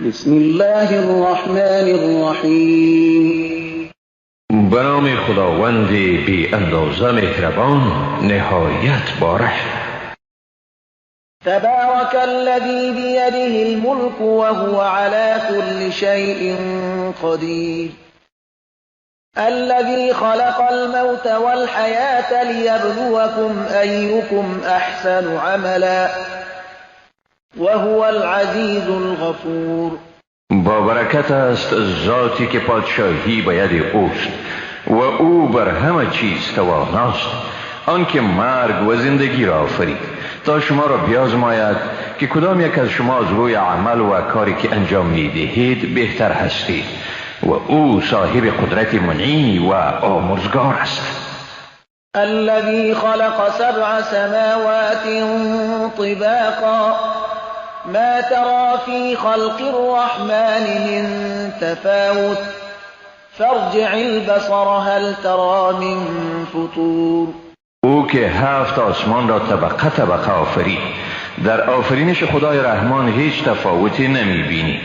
بسم الله الرحمن الرحیم. به نام خداوند بی اندازه مهربان، نهایت باره. تبارك الذي بيده الملك وهو على كل شيء قدير. الذي خلق الموت والحياة ليبلوكم أيكم أحسن عملا وهو العزیز الغفور. با برکت است ذاتی که پادشاهی به ید اوست و او بر همه چیز تواناست، آنکه مرگ و زندگی را آفرید تا شما را بیازماید که کدام یک از شما از روی عمل و کاری که انجام میدهید بهتر هستید، و او صاحب قدرت منعی و آمرزگار است. الذي خلق سبع سماوات طباقا ما ترى في خلق الرحمن من تفاوت فارجع البصر هل ترى من فطور. او که 7 آسمان را طبقه طبقه آفرید، در آفرینش خدای رحمان هیچ تفاوتی نمی بینی.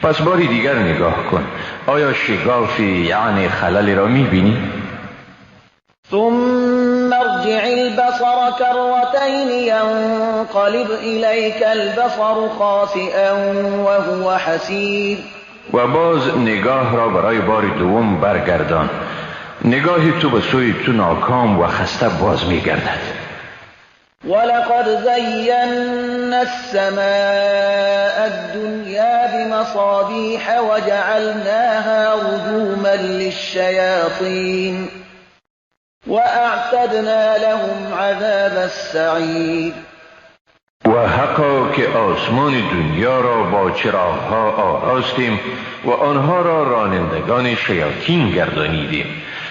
پس باری دیگر نگاه کن، آیا شگافی یعنی خللی را می بینی؟ ثم ارجع البصر كرتين ينقلب إليك البصر خاسئا وهو حسير. و باز نگاه را برای بار دوم برگردان، نگاه تو به سوی تو ناکام و خسته باز می‌گردد. ولقد زينا السماء الدنيا بمصابيح وجعلناها رجوما للشياطين وأعتدنا لهم عذاب السعير. و حقا که آسمان دنیا را با چراغ‌ها آراستیم و آنها را رانندگان شیاطین گردانیدیم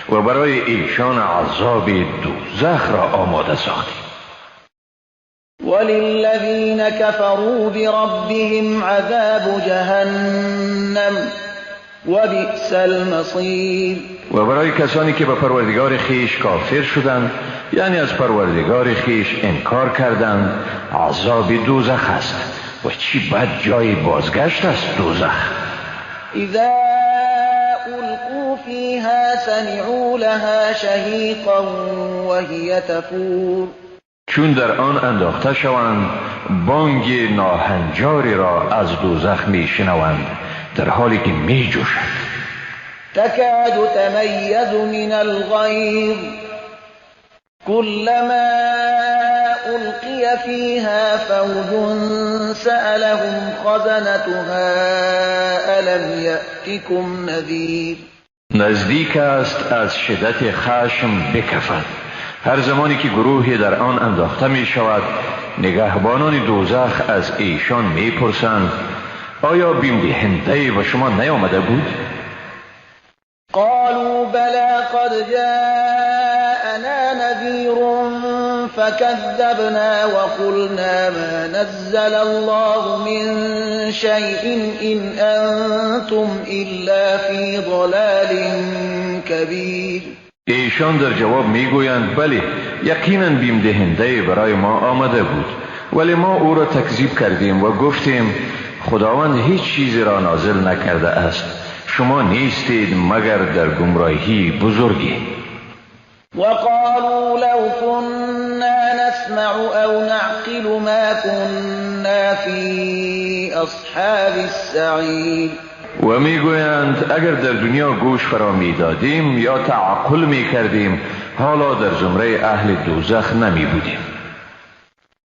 و برای ایشان عذاب دوزخ را آماده ساختیم. وللذین كفروا بربهم عذاب جهنم وبئس المصیر. و برای کسانی که به پروردگار خیش کافر شدند، یعنی از پروردگار خیش انکار کردند، عذاب دوزخ است و چی بد جای بازگشت است دوزخ. اذا القوا فیها سمعوا لها شهیقا وهی تفور. چون در آن انداخته شوند، بانگ ناهنجاری را از دوزخ می شنوند در حالی که می جوشد. تکاد تمیز من الغیظ كلما ألقي فيها فوج سألهم خزنتها ألم يأتكم نذير. نزدیک است از شدت خشم بکفد. هر زمانی که گروهی در آن انداخته می شود، نگهبانان دوزخ از ایشان می پرسند آیا بیم دهنده به شما نیامده بود؟ قالوا بلى قد جاءنا نذير فكذبنا وقلنا ما نزل الله من شيء إن أنتم إلا في ضلال كبير. ایشان در جواب میگویند بله، یقینا بیم دهنده برای ما آمده بود، ولی ما او را تکذیب کردیم و گفتیم خداوند هیچ چیزی را نازل نکرده است، شما نیستید مگر در گمراهی بزرگی. وقالوا لو كنا نسمع او نعقل ما كنا في اصحاب السعير. و میگویند اگر در دنیا گوش فرا میدادیم یا تعقل میکردیم، حالا در زمره اهل دوزخ نمی بودیم.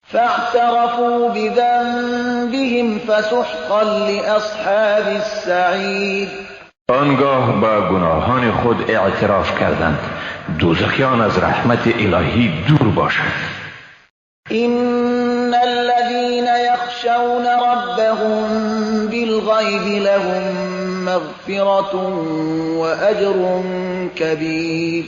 فاعترفوا بذنبهم فسحقا لأصحاب السعير. آنگاه با گناهان خود اعتراف کردند، دوزخیان از رحمت الهی دور باشند. إن الذين يخشون ربهم بالغيب لهم مغفرة وأجر كبير.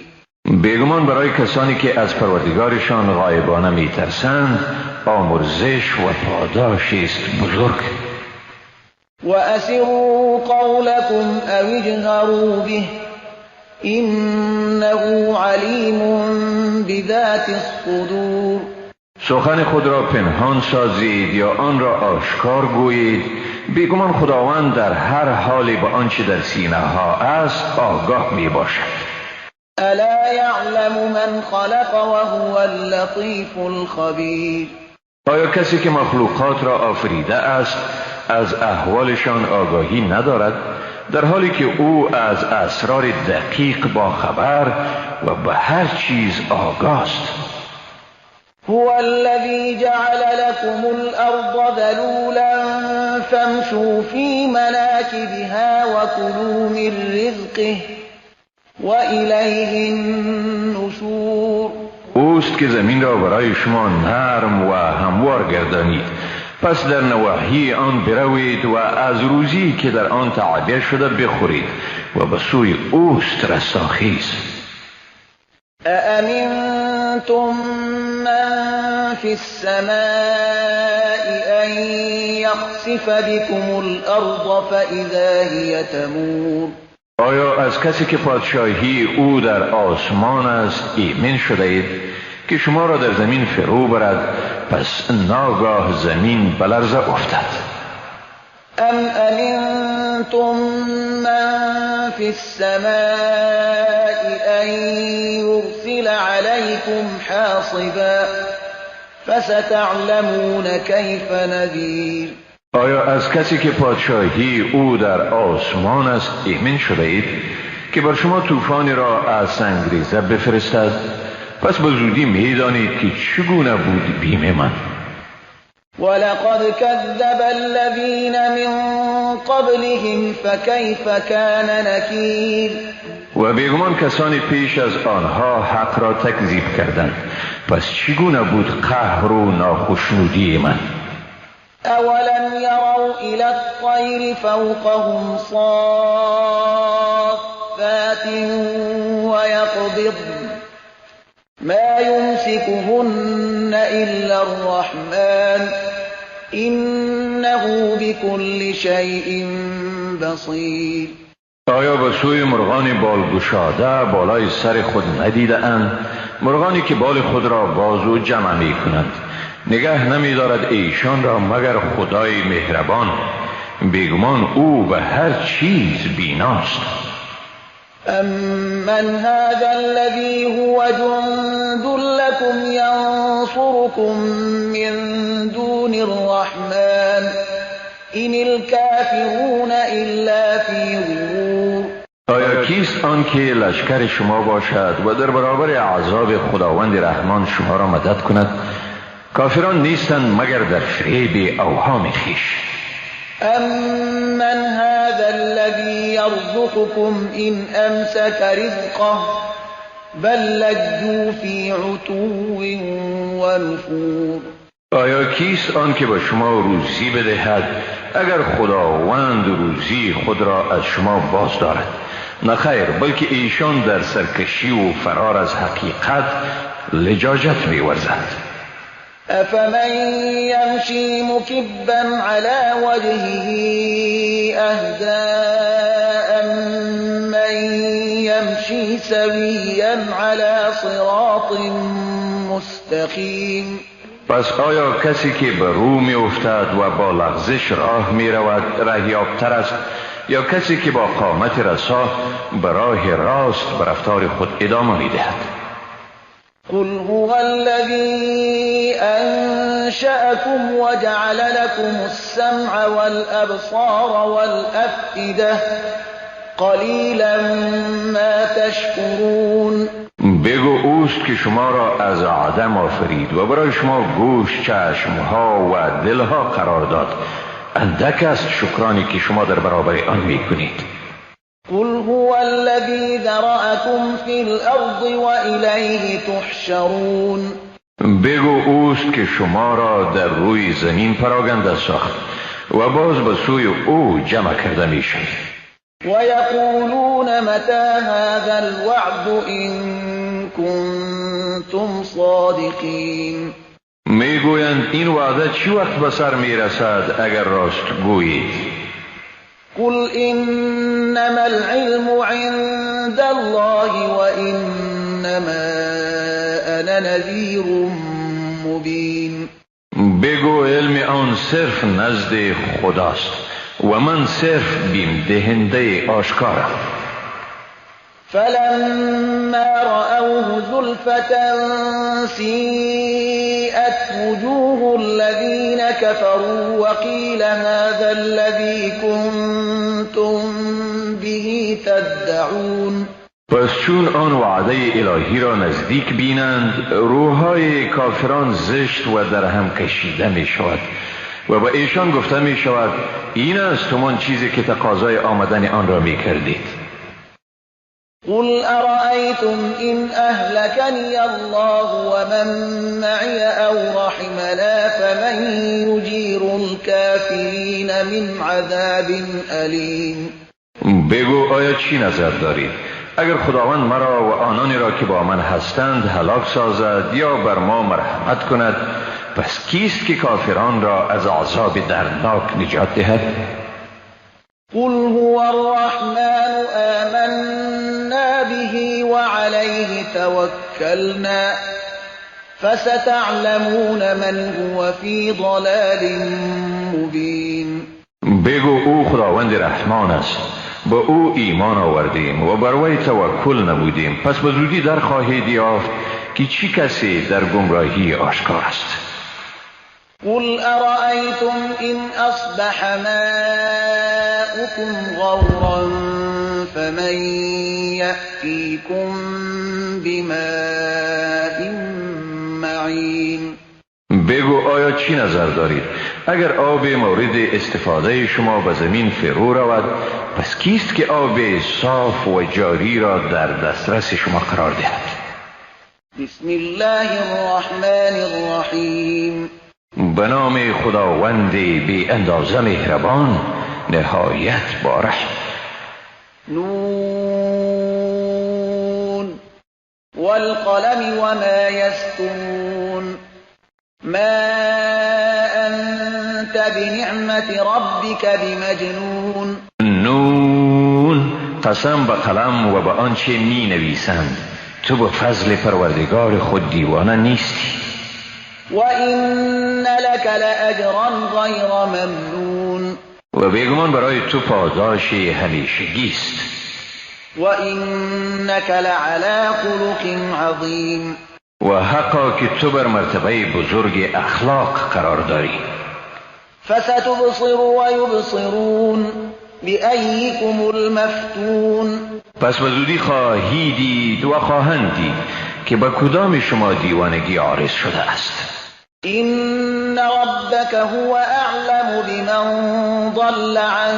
بیگمان برای کسانی که از پروردگارشان غایبانه میترسند آمرزش و پاداش است بزرگ. وأسروا قولكم أو اجهروا به إنه علیم بذات الصدور. سخن خود را پنهان سازید یا آن را آشکار گویید، بیگمان خداوند در هر حالی به آنچه در سینه ها است آگاه می باشد. الا یعلم من خلق وهو اللطیف الخبیر. آیا کسی که مخلوقات را آفریده است از احوالشان آگاهی ندارد، در حالی که او از اسرار دقیق با خبر و به هر چیز آگاست؟ هو الذي جعل لكم الأرض ذلولا فامشوا في مناكبها وكلوا من رزقه وإليه النشور. اوست که زمین را برای شما نرم و هموار گردانید، پس در نواحی آن بروید و از روزی که در آن تعبیه شده بخورید و به سوی اوست رستاخیز. أأمنتم من في السماء أن يخسف بكم الأرض فإذا هي تمور. آیا از کسی که پادشاهی او در آسمان است ایمن شده اید که شما را در زمین فرو برد، پس ناگاه زمین به لرزه افتد؟ ام امنتم من فی السماء ان یرسل علیکم حاصبا فستعلمون کیف نذیر. آیا از کسی که پادشاهی او در آسمان است ایمن شده اید که بر شما طوفانی را از سنگریزه بفرستد؟ پس به زودی میدانید که چگونه بود بیم من. ولقد كذب الذين من قبلهم فكيف كان نكير. و بیگمان کسانی پیش از آنها حق را تکذیب کردند، پس چگونه بود قهر و ناخشنودی من. اولم يروا الى الطير فوقهم صافات ويقبضن ما يمسكهن إلا الرحمن إنه بكل شيء بصير. آیا به سوی مرغان بالگشاده بالای سر خود ندیده اند؟ مرغانی که بال خود را باز و جمع می کنند، نگه نمی دارد ایشان را مگر خدای مهربان، بیگمان او به هر چیز بیناست. أمن هذا الذي هو جند لكم ينصركم من دون الرحمن إن الكافرون إلا في غرور. آیا کیست آن که لشکر شما باشد و در برابر عذاب خداوند رحمان شما را مدد کند؟ کافران نیستند مگر در فریب اوهام خویش. أمن هذا الذي يرزقكم إن أمسك رزقه بل لجوا في عتو ونفور. آیا کیست آن که به شما روزی بدهد اگر خداوند روزی خود را از شما باز دارد؟ نه خیر، بلکه ایشان در سرکشی و فرار از حقیقت لجاجت می‌ورزند. أفمن يمشي مكبا على وجهه أهدى أمن يمشي سويا على صراط مستقيم. پس آیا کسی که به رو می افتد و با لغزش راه می رود رهیابتر است، یا کسی که با قامت رسا به راه راست به رفتار خود ادامه می دهد؟ قل هو الذي أنشأكم وجعل لكم السمع والأبصار والأفئدة قليلا ما تشكرون. بگو اوست که شما را از عدم آفرید و برای شما گوش، چشمها و دلها قرار داد. اندک است شکرانی که شما در برابر آن میکنید. قل هو الذي ذرأكم في الأرض وإليه تحشرون. بگو اوست که شما را در روی زمین پراگنده ساخت و باز به سوی او جمع کرده میشوید. ويقولون متى هذا الوعد إن كنتم صادقين. میگویند این وعده چی وقت به سر میرسد اگر راست گویید؟ قل إنما العلم عند الله وإنما أنا نذير مبين. بگو علم آن صرف نزد خداست و من صرف بیم دهنده آشکارم. فلما رأوه زلفة سيئت وجوه الذين كفروا وقيل هذا الذي كنتم به تدعون. پس چون آن وعده الهی را نزدیک بینند، روحهای کافران زشت و در هم کشیده می شود و به ایشان گفته می شود این است همان چیزی که تقاضای آمدن آن را می کردید. قل أرأيتم إن أهلكني الله ومن معي أو رحمنا فمن يجير الكافرين من عذاب أليم. بگو آیا چی نظر دارید؟ اگر خداوند مرا و آنانی را که با من هستند هلاک سازد یا بر ما مرحمت کند، پس کیست که کافران را از عذاب دردناک نجات دهد؟ قل هو الرحمن آمنا به وعليه توكلنا فستعلمون من هو في ضلال مبين. بگو او خداوند رحمان است، با او ایمان آوردیم و بر وی توکل نمودیم، پس به زودی در خواهید یافت که چی کسی در گمراهی آشکار است. قل أرأيتم إن أصبح ماؤكم غورا فمن يأتيكم بماء معين. بگو آیا چی نظر دارید؟ اگر آب مورد استفاده شما به زمین فرو رود، پس کیست که آب صاف و جاری را در دسترس شما قرار دهد؟ بسم الله الرحمن الرحیم. به نام خداوند بی اندازه مهربان، نهایت با رحم. نون والقلم وما يسطرون ما أنت بنعمة ربك بمجنون. نون، قسم به قلم و به آنچه می نویسند، تو به فضل پروردگار خود دیوانه نیستی. وإن لك لأجرا غیر ممنون. و بیگمان برای تو پاداش همیشگی است. وإنك لعلى خلق عظیم. و حقا که تو بر مرتبه بزرگ اخلاق قرار داری. فستبصر ویبصرون بأیکم المفتون. پس به زودی خواهی دید و خواهند دید که به کدام شما دیوانگی عارض شده است. إن ربك هو أعلم بمن ضل عن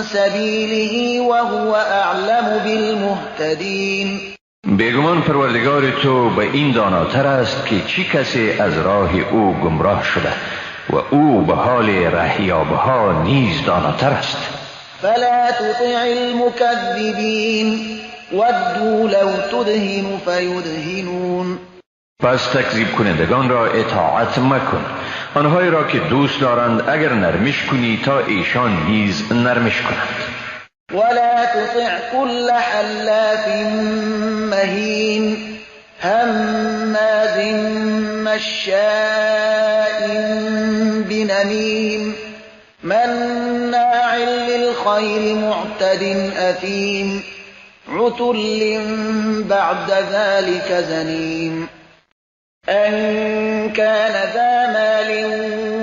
سبیله وهو أعلم بالمهتدین. بیگمان پروردگار تو به این داناتر است که چی کسی از راه او گمراه شده و او به حال رهیابها نیز داناتر است. فلا تطع المكذبین ودوا لو تدهن فیدهنون. پس تکذیب کنندگان را اطاعت مکن، آنهایی را که دوست دارند اگر نرمش کنی تا ایشان نیز نرمش کنند. ولا تطع كل حلاف مهین هماز مشاء بنمیم مناع للخير معتد أثيم عتل بعد ذلك زنیم أن كان ذا مال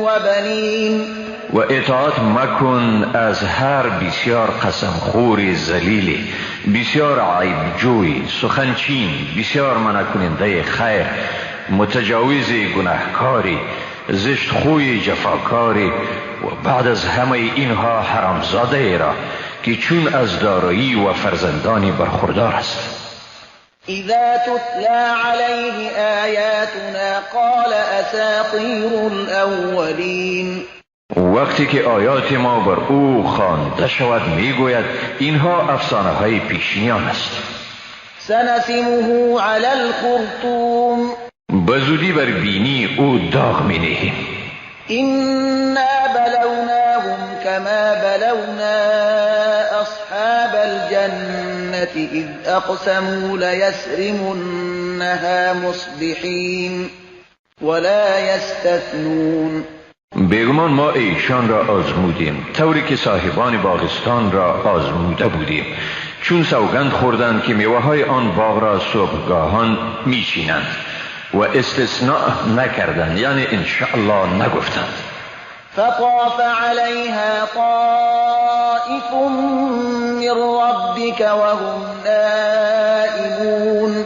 وبنين. و اطاعت مکن از هر بسیار قسم خور ذلیل، بسیار عیب جوی، سخنچین، بسیار منع کننده خیر، متجاوز گناهکاری، زشت خوی جفاکاری و بعد از همه اینها حرامزاده را که چون از دارایی و فرزندانی برخوردار است. اذا تتلى عليه آیاتنا قال اساطیر الاولین. وقتی که آیات ما بر او خوانده شود میگوید اینها افسانه های پیشینیان است. سنسمه علی الخرطوم. به زودی بر بینی او داغ می نهیم. إنا بلوناهم كما بلونا أصحاب الجنة إذ أقسموا ليسرمنها مصبحين ولا يستثنون. بیگمان ما ایشان را آزمودیم، طوری که صاحبان باغستان را آزموده بودیم، چون سوگند خوردند که میوه آن باغ را صبحگاهان میچینند و استثناء نکردند، یعنی انشاءالله نگفتند. فطاف عليها طائف من ربك وهم نائمون.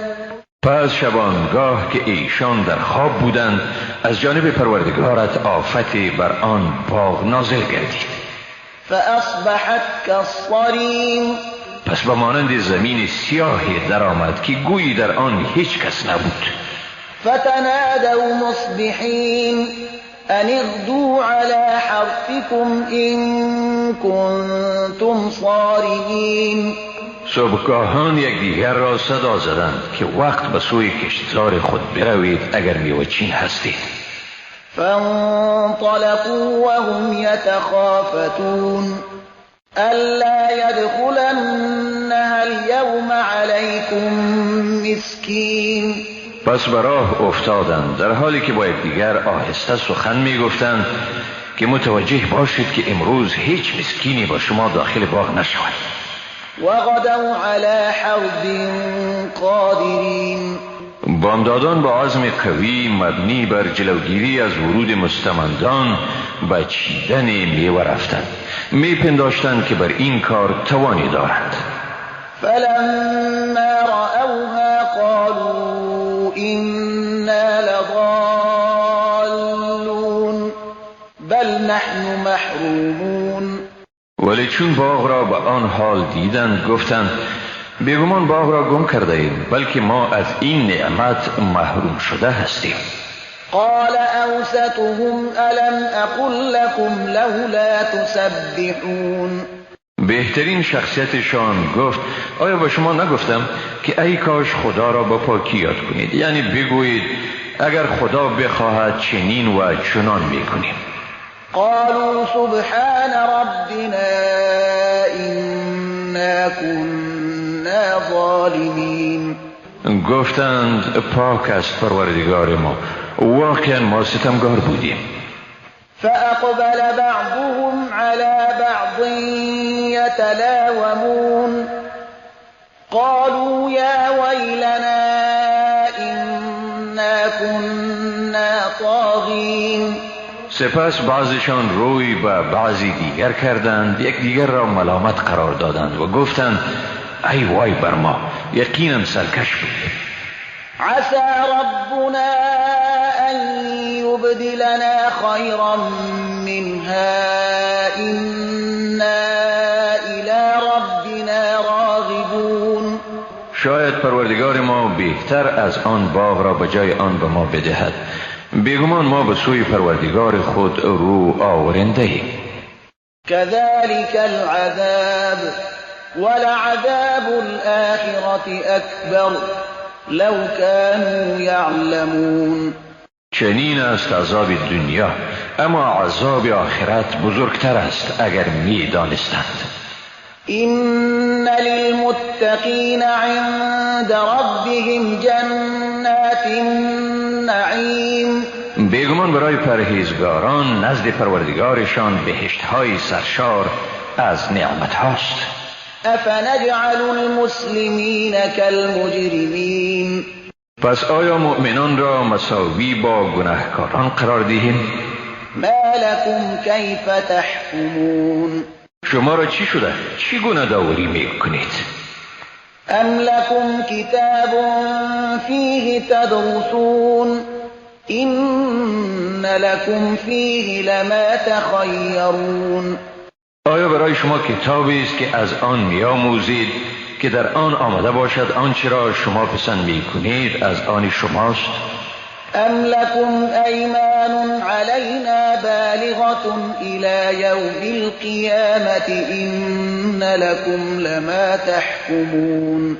پس شبانگاه که ایشان در خواب بودند، از جانب پروردگارت آفتی بر آن باغ نازل گردید. فاصبحت كالصريم. پس به مانند زمین سیاهی درآمد که گویی در آن هیچ کس نبود. فتنادوا مصبحین ان اغدوا على حرثكم إن كنتم صارمین. صبحگاهان یکدیگر را صدا زدند که وقت به سوی کشتزار خود بروید اگر میوه‌چین هستید. فانطلقوا وهم یتخافتون ألا يدخلنها اليوم عليكم مسکین. پس به راه افتادند در حالی که با یکدیگر آهسته سخن میگفتند که متوجه باشید که امروز هیچ مسکینی با شما داخل باغ نشود. وغدوا على حرد قادرین. بامدادان با عزم قوی مبنی بر جلوگیری از ورود مستمندان به چیدن میوه رفتند. میپنداشتند که بر این کار توانی دارند. فلما رأوها قالوا إنا لضالون بل نحن محرومون. ولی چون باغ را به آن حال دیدند گفتند بیگمان باغ را گم کرده ایم، بلکه ما از این نعمت محروم شده هستیم. قال اوسطهم الم اقل لكم لولا تسبحون. بهترین شخصیتشان گفت آیا به شما نگفتم که ای کاش خدا را با پاکی یاد کنید، یعنی بگویید اگر خدا بخواهد چنین و چنان میکنیم. قالوا سبحان ربنا إنا كنا ظالمین. گفتند پاک است پروردگار ما، واقعا ما ستمگار بودیم. فأقبل بعضهم على بعض يتلاومون قالوا يا ويلنا إنا كنا طاغين. سپس بعضشان روی به بعضی دیگر کردند، یکدیگر را ملامت قرار دادند و گفتند ای وای بر ما، یقینا سرکش بودیم. عسى ربنا أن يبدلنا خيرا منها إنا إلى ربنا راغبون. شاید پروردگار ما بهتر از آن باغ را به جای آن به ما بدهد. بیگمان ما به سوی پروردگار خود رو آورنده ایم. كذلك العذاب ولعذاب الآخرة أكبر لو كانوا يعلمون. چنین است عذاب دنیا، اما عذاب آخرت بزرگتر است اگر می دانستند. إن للمتقین عند ربهم جنات النعیم. بیگمان برای پرهیزگاران نزد پروردگارشان بهشت‌های سرشار از نعمت هاست. افنجعل المسلمین کالمجرمین. پس آیا مؤمنان را مساوی با گناهکاران قرار دهیم؟ ما لكم کیف تحکمون. شما را چی شده؟ چی گونه داوری میکنید؟ ام لكم کتاب فیه تدرسون إن لكم فیه لما تخیرون. آیا برای شما کتابی است که از آن میآموزید که در آن آمده باشد آنچه را شما پسند میکنید از آن شماست؟ ام لكم ایمان علینا بالغة الى یوم القیامة إن لكم لما تحکمون.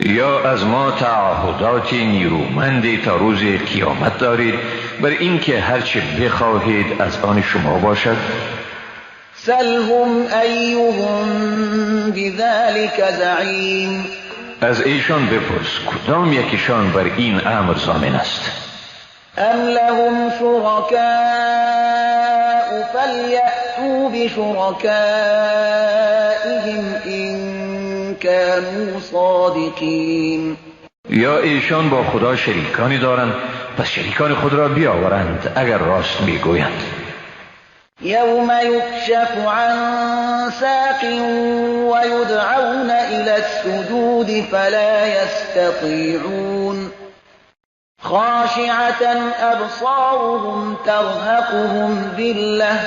یا از ما تعهدات نیرومندی تا روز قیامت دارید بر اینکه هرچه بخواهید از آن شما باشد؟ سلهم ایهم بذلك زعیم. از ایشان بپرس کدام یکیشان بر این امر ضامن است؟ ام لهم شرکاء فليأتوا بشركائهم إن كانوا صادقين. یا ایشان با خدا شریکانی دارند، پس شریکان خود را بیاورند اگر راست میگویند. يوم يكشف عن ساق ويدعون إلى السجود فلا يستطيعون خاشعة أبصارهم ترهقهم ذلة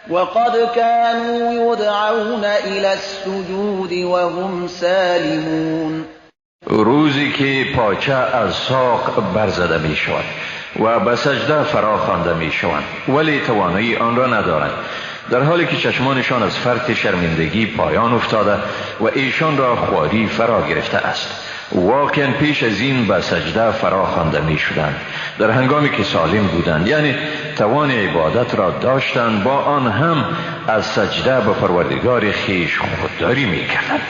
وقد كانوا يدعون إلى السجود وهم سالمون. روزی که پاچه از ساق برزده می شود و به سجده فرا خوانده می شوند، ولی توانایی آن را ندارند، در حالی که چشمانشان از فرط شرمندگی پایان افتاده و ایشان را خواری فرا گرفته است. واقعا پیش از این به سجده فرا خوانده می شدند در هنگامی که سالم بودند، یعنی توان عبادت را داشتند، با آن هم از سجده به پروردگار خویش خودداری می کردند.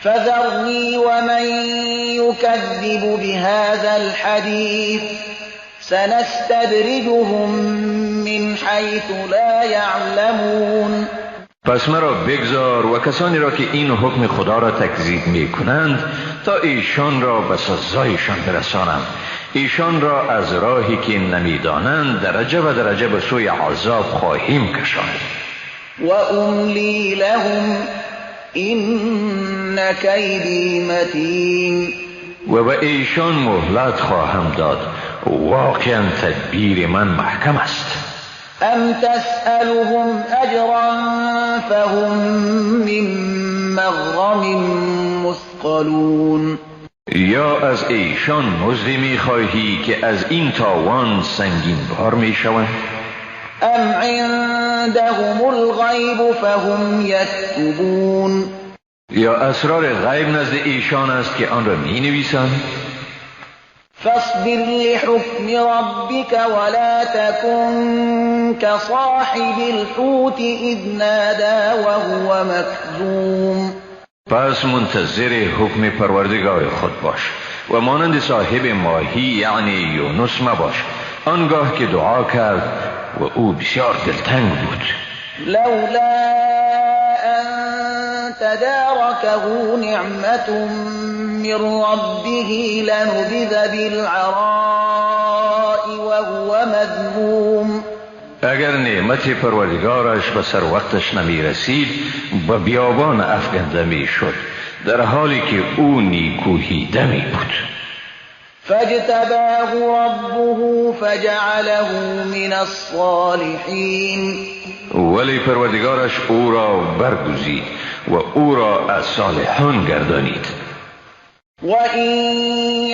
فذرني ومن يكذب بهذا الحديث سنستدرجهم من حيث لا يعلمون. پس مرا بگذار و کسانی را که این حکم خدا را تکذیب می کنند تا ایشان را به سزایشان برسانم، ایشان را از راهی که نمیدانند درجه به درجه به سوی عذاب خواهیم کشاند. و املی لهم إن كيدي متين. و به ایشان مهلت خواهم داد، واقعا تدبیر من محکم است. ام تسألهم أجرا فهم من مغرم مثقلون. یا از ایشان مزدی میخواهی که از این تاوان سنگین بار میشوند؟ ام عندهم الغیب فهم یکتبون. یا اسرار غیب نزد ایشان است که آن را می نویسند؟ فاصبر لحکم ربک ولا تکن كصاحب الحوت اذ نادى وهو مکظوم. پس منتظر حکم پروردگار خود باش و مانند صاحب ماهی یعنی یونس مباش، آنگاه که دعا کرد و او بسیار دلتنگ بود. لولا ان تداركه نعمة من ربه لنبذ بالعراء وهو مذموم. اگر نعمت پروردگارش به سر وقتش نمی رسید به بیابان افکنده می شد، در حالی که او نیکوهیده می بود. فاجتباه ربه فجعله من الصالحین. ولی پروردگارش او را برگزید و او را از صالحان گردانید. وَإِن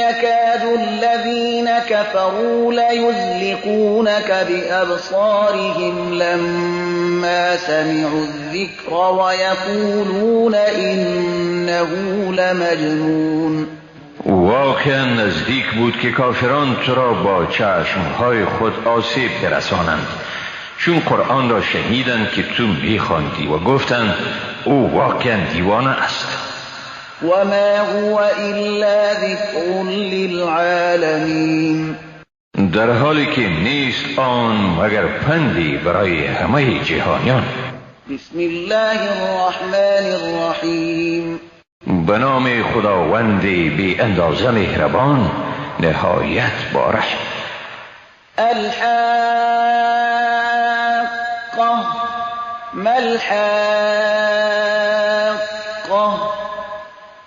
يَكَادُ الَّذِينَ كَفَرُوا لَيُزْلِقُونَكَ بِأَبْصَارِهِمْ لَمَّا سَمِعُوا الذِّكْرَ وَيَقُولُونَ إِنَّهُ لَمَجْنُونٌ. واقعا نزدیک بود که کافران تو را با چشمهای خود آسیب برسانند، چون قرآن را شنیدند که تو میخواندی و گفتند او واقعا دیوانه است. وما هو إلا ذکر للعالمین. در حالی که نیست آن مگر پندی برای همه جهانیان. بسم الله الرحمن الرحیم. به نام خداوند بی اندازه مهربان نهایت بارحم. الحاقة ما الحاقة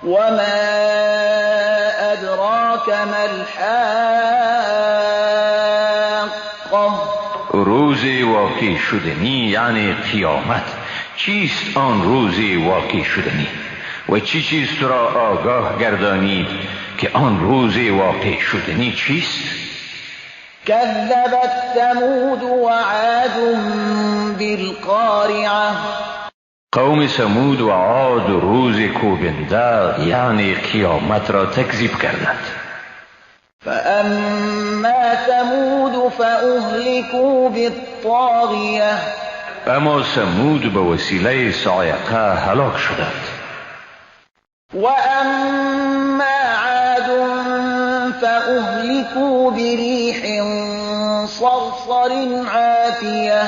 وما أدراك ما الحاقة. روز واقع شدنی یعنی قیامت. چیست آن روز واقع شدنی و چی چیز تو را آگاه گردانید که آن روز واقع شدنی چیست؟ كذبت ثمود وعاد بالقارعة. قوم ثمود و عاد روز کوبنده یعنی قیامت را تکذیب کردند. فأما ثمود فأهلكوا بالطاغية. اما ثمود به وسیله صاعقه هلاک شدند. وأما عاد فأهلكوا بريح صرصر عاتية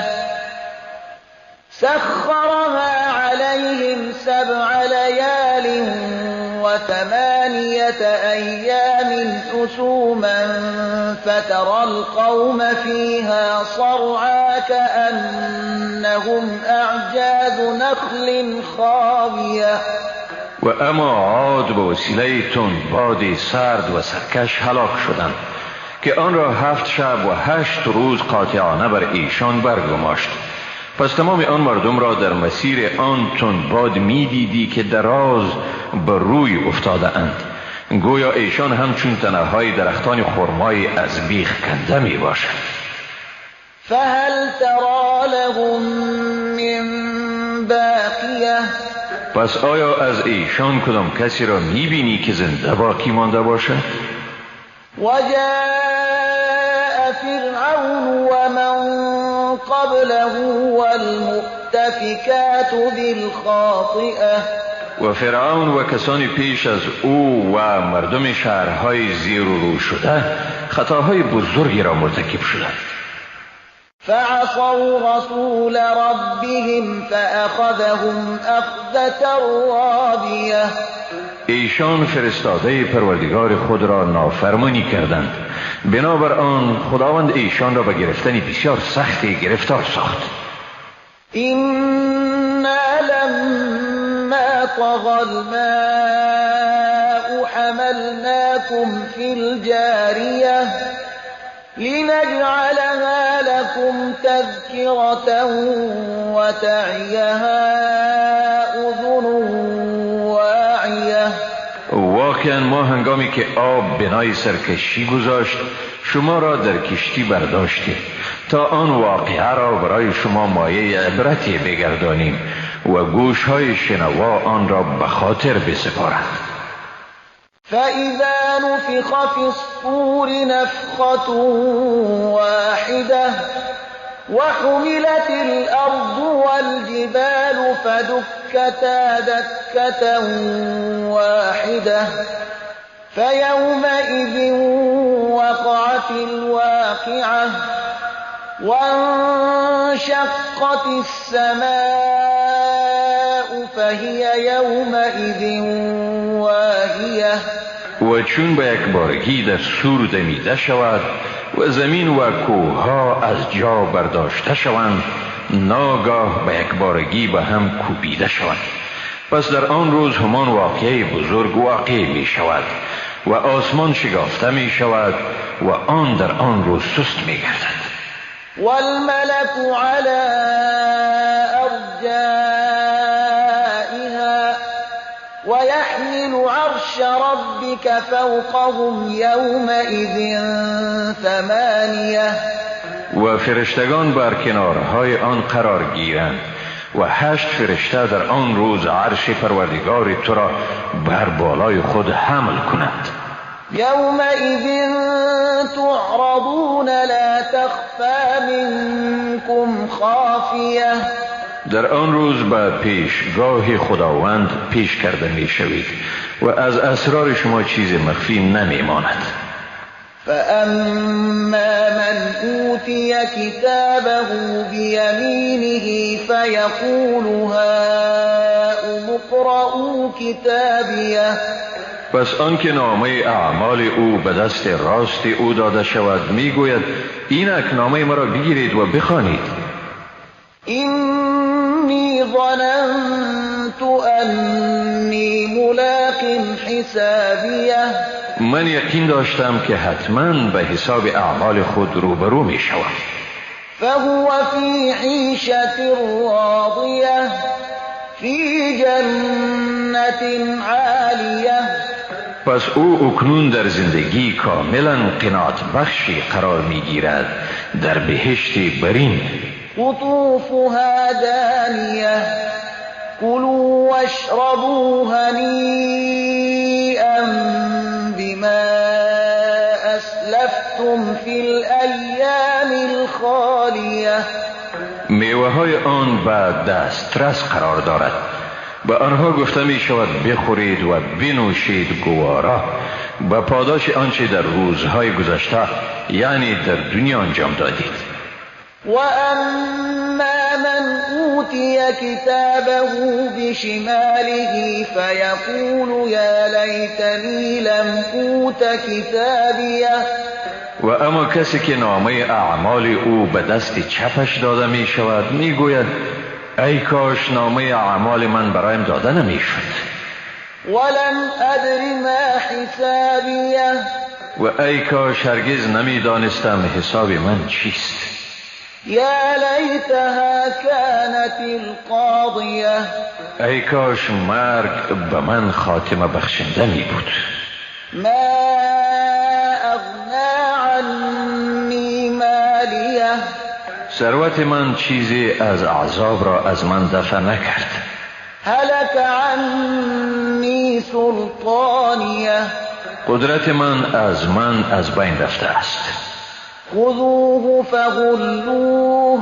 سخرها عليهم 7 ليال و8 أيام حسوما فترى القوم فيها صرعى كأنهم أعجاز نخل خاوية. و اما عاد به وسیله تندباد سرد و سرکش هلاک شدند که آن را 7 شب و 8 روز قاطعانه بر ایشان برگماشت. پس تمام آن مردم را در مسیر آن تندباد می دیدی که دراز بر روی افتاده اند، گویا ایشان همچون تنه‌های درختان خرمای از بیخ کنده می باشند. فهل ترى لهم من باقیه. پس آیا از ایشان کدام کسی را می بینی که زنده باقی مانده باشد؟ وجاء فرعون ومن قبله والمؤتفكات بالخاطئة. و فرعون و کسانی پیش از او و مردم شهرهای زیر و رو شده خطاهای بزرگی را مرتکب شدند. فعصوا رسول ربهم فأخذهم أخذة رابية. ایشان فرستاده پروردگار خود را نافرمانی کردند، بنابر آن خداوند ایشان را به گرفتن بسیار سختی گرفتار ساخت. إنا لما طغى الماء حملناكم في الجارية لنجعلها لكم تذكرة وتعيها أذن واعية. واقعا ما هنگامی که آب بنای سرکشی گذاشت شما را در کشتی برداشتیم تا آن واقعه را برای شما مایه عبرتی بگردانیم و گوشهای شنوا آن را به خاطر بسپارند. فإذا نفخ في الصور نفخة واحدة وحملت الأرض والجبال فدكتا دكة واحدة فيومئذ وقعت الواقعة وانشقت السماء فهي يومئذ واهية. و چون به یک بارگی در سور دمیده شود و زمین و کوهها از جا برداشته شوند، ناگاه به یک بارگی به هم کوبیده شوند. پس در آن روز همان واقعه بزرگ واقع می شود و آسمان شگافته می شود و آن در آن روز سست می گردد. والملك على أرجائها ويحمل عرش ربك فوقهم يومئذ 8. و فرشتگان بر کنارهای آن قرار گیرند و 8 فرشته در آن روز عرش پروردگار تو را بر بالای خود حمل کنند. يومئذ تعرضون لا تخفى منكم خافية. در آن روز به پیشگاه خداوند پیش کرده می شوید و از اسرار شما چیز مخفی نمی ماند. فأما من أوتي كتابه بيمينه فيقول هاؤم اقرءوا كتابيه. پس آنکه نامه اعمال او به دست راست او داده شود میگوید اینک نامه مرا بگیرید و بخوانید. إني ظننت أني ملاق حسابيه. من یقین داشتم که حتما به حساب اعمال خود روبرو می شوم. فهو في عيشة راضية في جنة عالية. پس او اکنون در زندگی کاملا قناعت بخشی قرار می گیرد در بهشت برین. قطوفها دانية كلوا واشربوا هنيئا بما أسلفتم في الأيام الخالية. میوه های آن به دسترس قرار دارد. به آنها گفته می شود بخورید و بنوشید گوارا به پاداش آنچه در روزهای گذشته یعنی در دنیا انجام دادید. و اما من اوتی کتابه بشماله فیقول یا لیتنی لم اوت کتابیه. و اما کسی که نامه اعمال او به دست چپش داده می شود می گوید ای کاش نامه اعمال من برایم داده نمی شد. ولم ادر ما حسابیه. و ای کاش هرگز نمی دانستم حساب من چیست. یا لیتها كانت القاضیه. ای کاش مرگ به من خاتمه بخشنده می بود. ما اغنا عنی مالیه. ثروت من چیزی از عذاب را از من دفع نکرد. هلك عنی سلطانیه. قدرت من از بین رفته است. خذوه فغلوه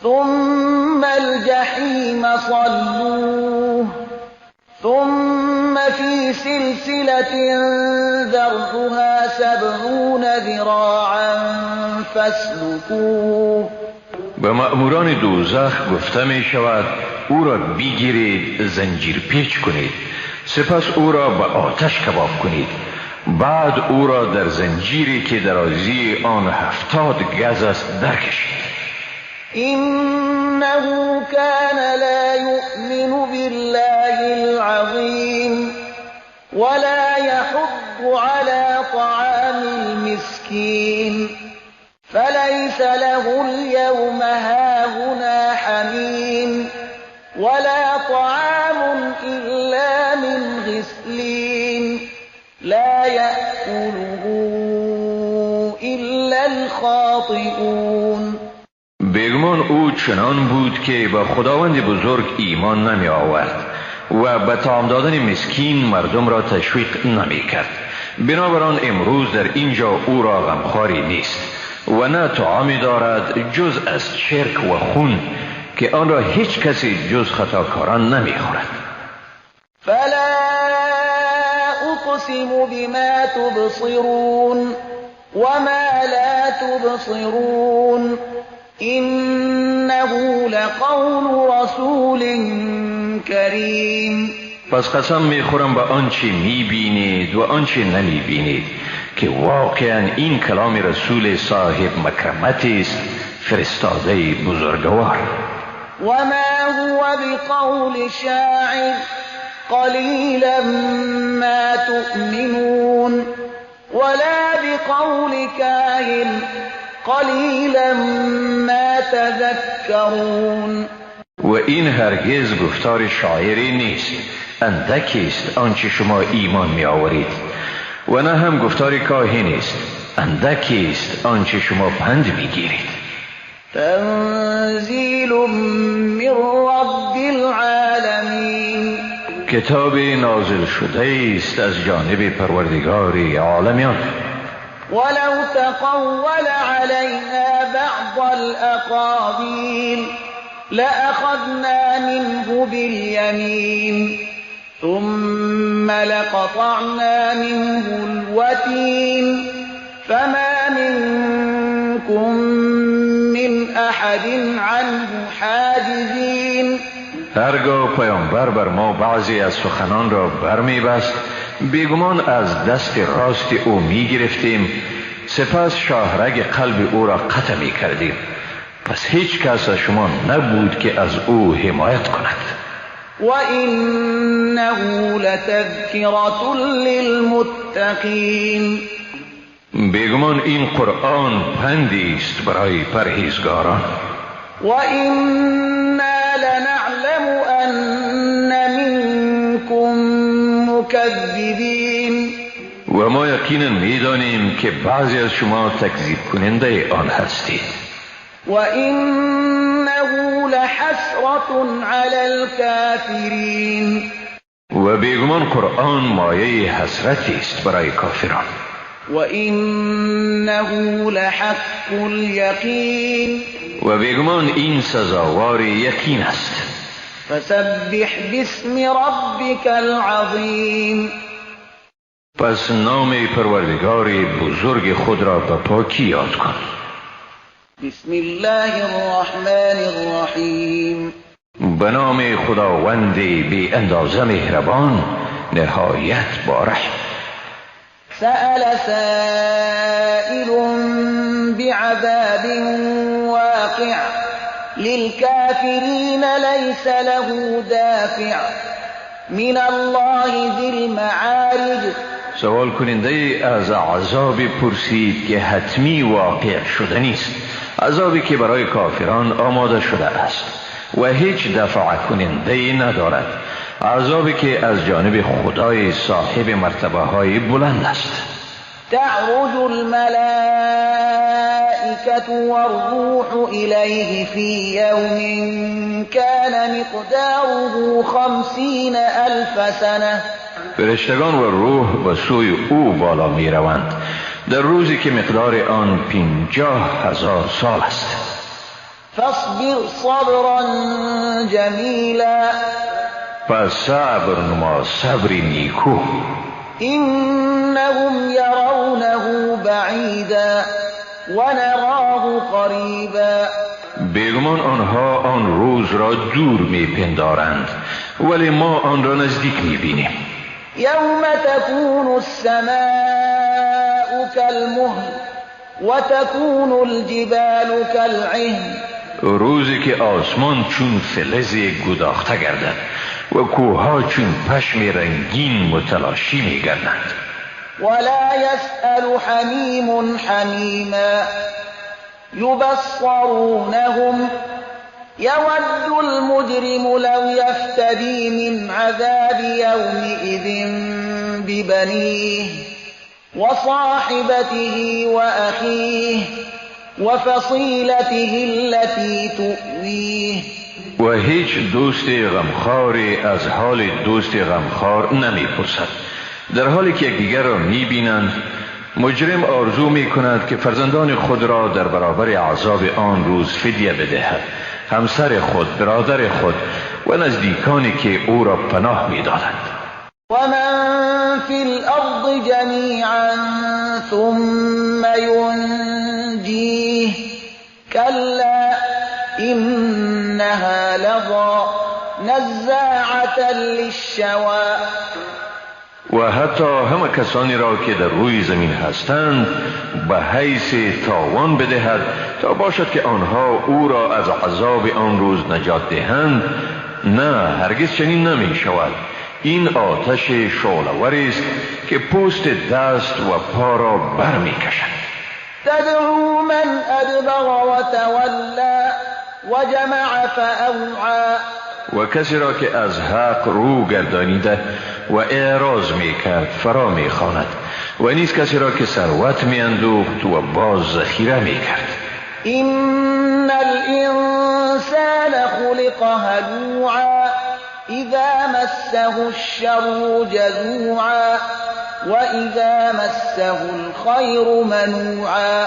ثم الجحیم صلوه ثم في سلسلة ذرعها 70 ذراعا فاسلكوه. به مأموران دوزخ گفته می شود او را بگیرید، زنجیر پیچ کنید، سپس او را به آتش کباب کنید، بعد او را در زنجیری که درازی آن 70 گز است درکشید. انه كان لا يؤمن بالله العظیم ولا يحض على طعام المسكين فليس له اليوم هاهنا حميم ولا طعام إلا من غسلين لا يأكله إلا الخاطئون. بیگمان او چنان بود که به خداوند بزرگ ایمان نمی آورد و به طعام دادن مسکین مردم را تشویق نمی کرد. بنابراین امروز در اینجا او را غمخواری نیست و نه طعامی دارد جز از چرک و خون که آن را هیچ کسی جز خطاکاران نمی خورد. فلا اقسم بما تبصرون وما لا تبصرون انه لقول رسول کریم. پس قسم میخورم به آنچه میبینید و آنچه نمیبینید که واقعا این کلام رسول صاحب مکرمت است، فرستاده بزرگوار. وما هو بقول شاعر قلیلا ما تؤمنون ولا بقول کاهن قلیلا ما تذکرون. و این هرگز گفتار شاعری نیست، اندکی است آنچه شما ایمان می آورید، و نه هم گفتار کاهن است، اندکی است آنچه شما پند می گیرید. تنزیل من رب العالمین. کتاب نازل شده است از جانب پروردگار عالمیان. ولو تقول علينا بعض الأقاويل لأخذنا منه باليمين ثم لقطعنا منه الوتين فما منكم من أحد عنه حاجزين. هرگاه پیامبر بر ما بعضی از سخنان را برمیبست، بیگمان از دست راست او می گرفتیم، سپس شاهرگ قلب او را قطع می کردیم. پس هیچ کس از شما نبود که از او حمایت کند. و انه لتذکرة للمتقین. بیگمان این قرآن پندی است برای پرهیزگاران. و انا لنعلم ان منکم مکذبین. و ما یقینا میدانیم که بعضی از شما تکذیب کننده آن هستید. و انه لحسرة علی الكافرین. و بیگمان قرآن مایه حسرتی است برای کافران. و انه لحق الیقین. و بیگمان این سزاوار یقین است. فسبح باسم ربک العظیم. پس پس نام پروردگار بزرگ خود را به پاکی یاد کن. بسم الله الرحمن الرحیم. به نام خداوند بی اندازه مهربان، نهایت با رحم. سأل سائل بعذاب واقع للكافرين ليس له دافع من الله ذی المعارج. سوال کننده از عذاب پرسید که حتمی واقع شده نیست، عذابی که برای کافران آماده شده است و هیچ دفع کننده ندارد، عذابی که از جانب خدای صاحب مرتبه های بلند است. تعرج الملائكة والروح إليه في يوم كان مقداره 50,000 سنة. فرشتگان و روح به سوی او بالا می روند در روزی که مقدار آن 50,000 سال است. فاصبر صبرا جمیلا. پس صبر نما، صبر نیکو. انهم یرونه بعیدا ونراه قریبا. بیگمان آنها آن روز را دور میپندارند، ولی ما آن را نزدیک میبینیم. یوم تکون السماء کالمهل وتکون الجبال کالعهن. روزی که آسمان چون فلز گداخته گردد و کوهها چون پشم رنگین متلاشی میگردند. ولا يسأل حمیم حمیما یبصرونهم یود المجرم لو یفتدی من عذاب یومئذ ببنیه وصاحبته وأخیه وفصیلته التي تؤویه. و هیچ دوست غمخواری از حال دوست غمخوار نمیپرسد. در حالی که یکدیگر را میبینند، مجرم آرزو میکند که فرزندان خود را در برابر عذاب آن روز فدیه بدهد، همسر خود، برادر خود و نزدیکانی که او را پناه میدادند. و من فی الارض جمیعا ثم ینجیه کلا انها لظی نزاعة للشوی. و حتی همه کسانی را که در روی زمین هستند به حیث تاوان بدهد تا باشد که آنها او را از عذاب آن روز نجات دهند. نه، هرگز چنین نمی شود. این آتش شعله‌ور است که پوست دست و پا را بر می کشد. تدعو من ادبر و تولی و جمع فاوعی. و کسی را که از حق رو گردانیده و اعراض می کرد فرا می خواند، و نیز کسی را که ثروت می اندوخت و باز ذخیره می کرد. ان الانسان خلق هلوعا اذا مسه الشر جزوعا واذا مسه الخیر منوعا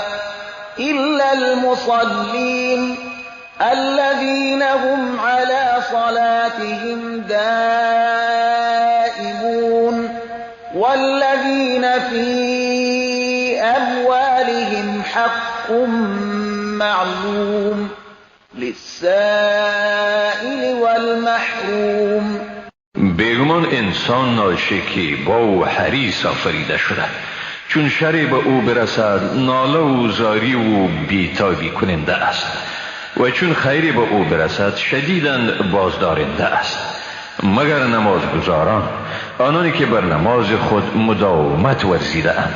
الا المصلین الذين هم على صلاتهم دائمون والذين في أموالهم حق معلوم للسائل والمحروم. بیگمان انسان ناشکیبا و حریص آفریده شده، چون شری به او برسد ناله و زاری و بیتابی کننده است، و چون خیری به او برسد شدیداً بازدارنده است. مگر نمازگزاران، آنانی که بر نماز خود مداومت ورزیده اند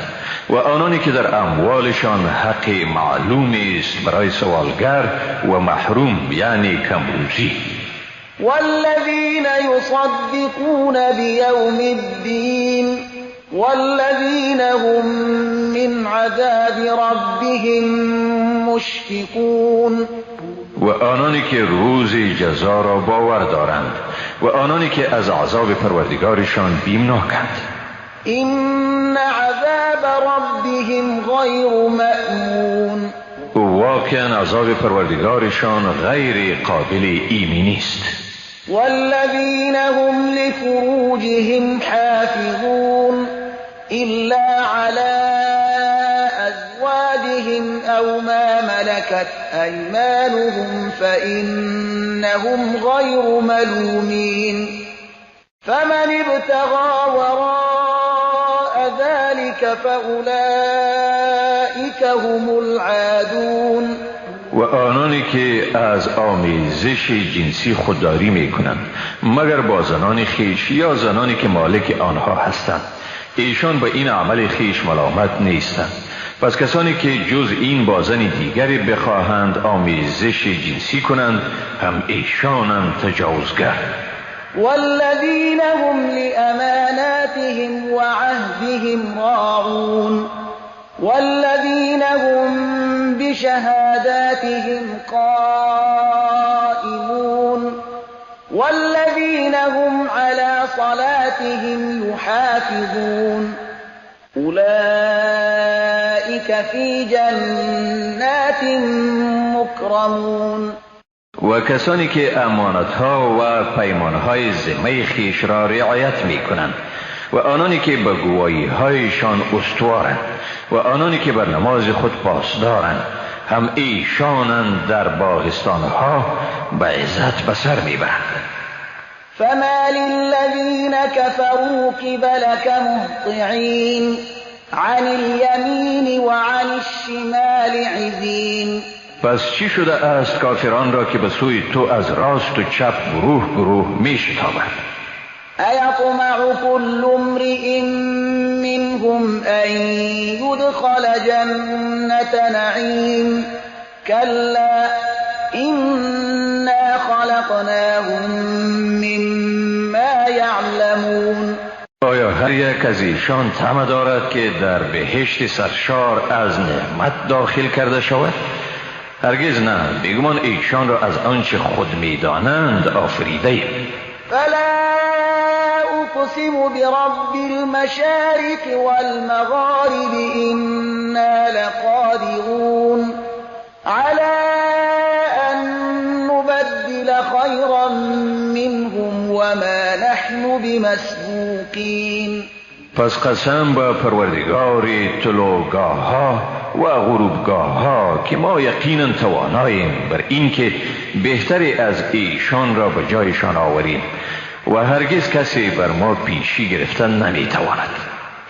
و آنانی که در اموالشان حق معلوم است برای سوالگر و محروم، یعنی کمروزی. والذین یصدقون بیوم الدین والذین هم من عذاب ربهم مشفقون. و آنانی که روز جزا را باور دارند و آنانی که از عذاب پروردگارشان بیمناکند. این عذاب ربهم غیر مأمون. واقعا عذاب پروردگارشان غیر قابل ایمنی است. والذین هم لفروجهم حافظون إلا على أزواجهم أو ما ملكت أيمانهم فإنهم غير ملومين فمن ابتغى وراء ذلك فأولئك هم العادون. و آنانی که از آمیزش جنسی خودداری می کنند مگر با زنان خویش یا زنانی که مالک آنها هستند، ایشان به این عمل خویش ملامت نیستند. پس کسانی که جز این با زن دیگری بخواهند آمیزش جنسی کنند هم ایشانند تجاوزگر. والذین هم لأماناتهم وعهدهم راعون والذین هم بشهاداتهم قائمون والذین هم على صلاتهم يحافظون أولئك في جنات مكرمون. و کسانی که امانتها و پیمانهای ذمه خویش را رعایت می کنند و آنانی که به گواهی هایشان استوارند و آنانی که بر نماز خود پاسدارند، هم ایشانند در باغستانها به عزت به سر میبرند. فما للذین كفروا قبلك مهطعین عن اليمین وعن الشمال عزین. پس چی شده است کافران را که به سوی تو از راست و چپ گروه گروه می شتابند؟ أيطمع كل امرئ منهم أن يدخل جنة نعيم كلا إنا خلقناهم مما يعلمون. آیا هر یک از ایشان طمع دارد که در بهشت سرشار از نعمت داخل کرده شود؟ هرگز نه، بیگمان ایشان را از آنچه خود میدانند آفریده ایم. فلا أقسم برب المشارق والمغارب إنا لقادرون على أن نبدل خيرا منهم وما نحن بمسبوقين. پس قسم به پروردگار طلوعگاه ها و غروبگاه ها که ما یقینا تواناییم بر اینکه بهتری از ایشان را به جایشان آوریم و هرگز کسی بر ما پیشی گرفتن نمیتواند.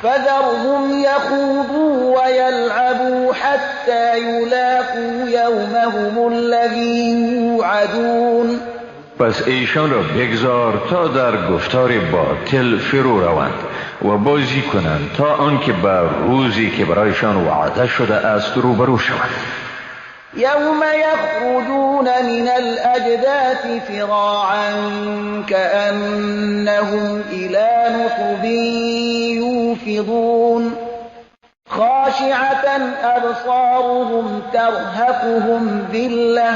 فذرهم یخوضوا ویلعبوا حتی یلاقوا یومهم الذی یوعدون. پس ایشان را بگذار تا در گفتار باطل فرو روند و بازی کنند تا آنکه بر روزی که برایشان وعده شده است روبرو شوند. یوم یخرجون من الاجداث فراعا كأنهم الى نصب یوفضون خاشعة ابصارهم ترهقهم ذلة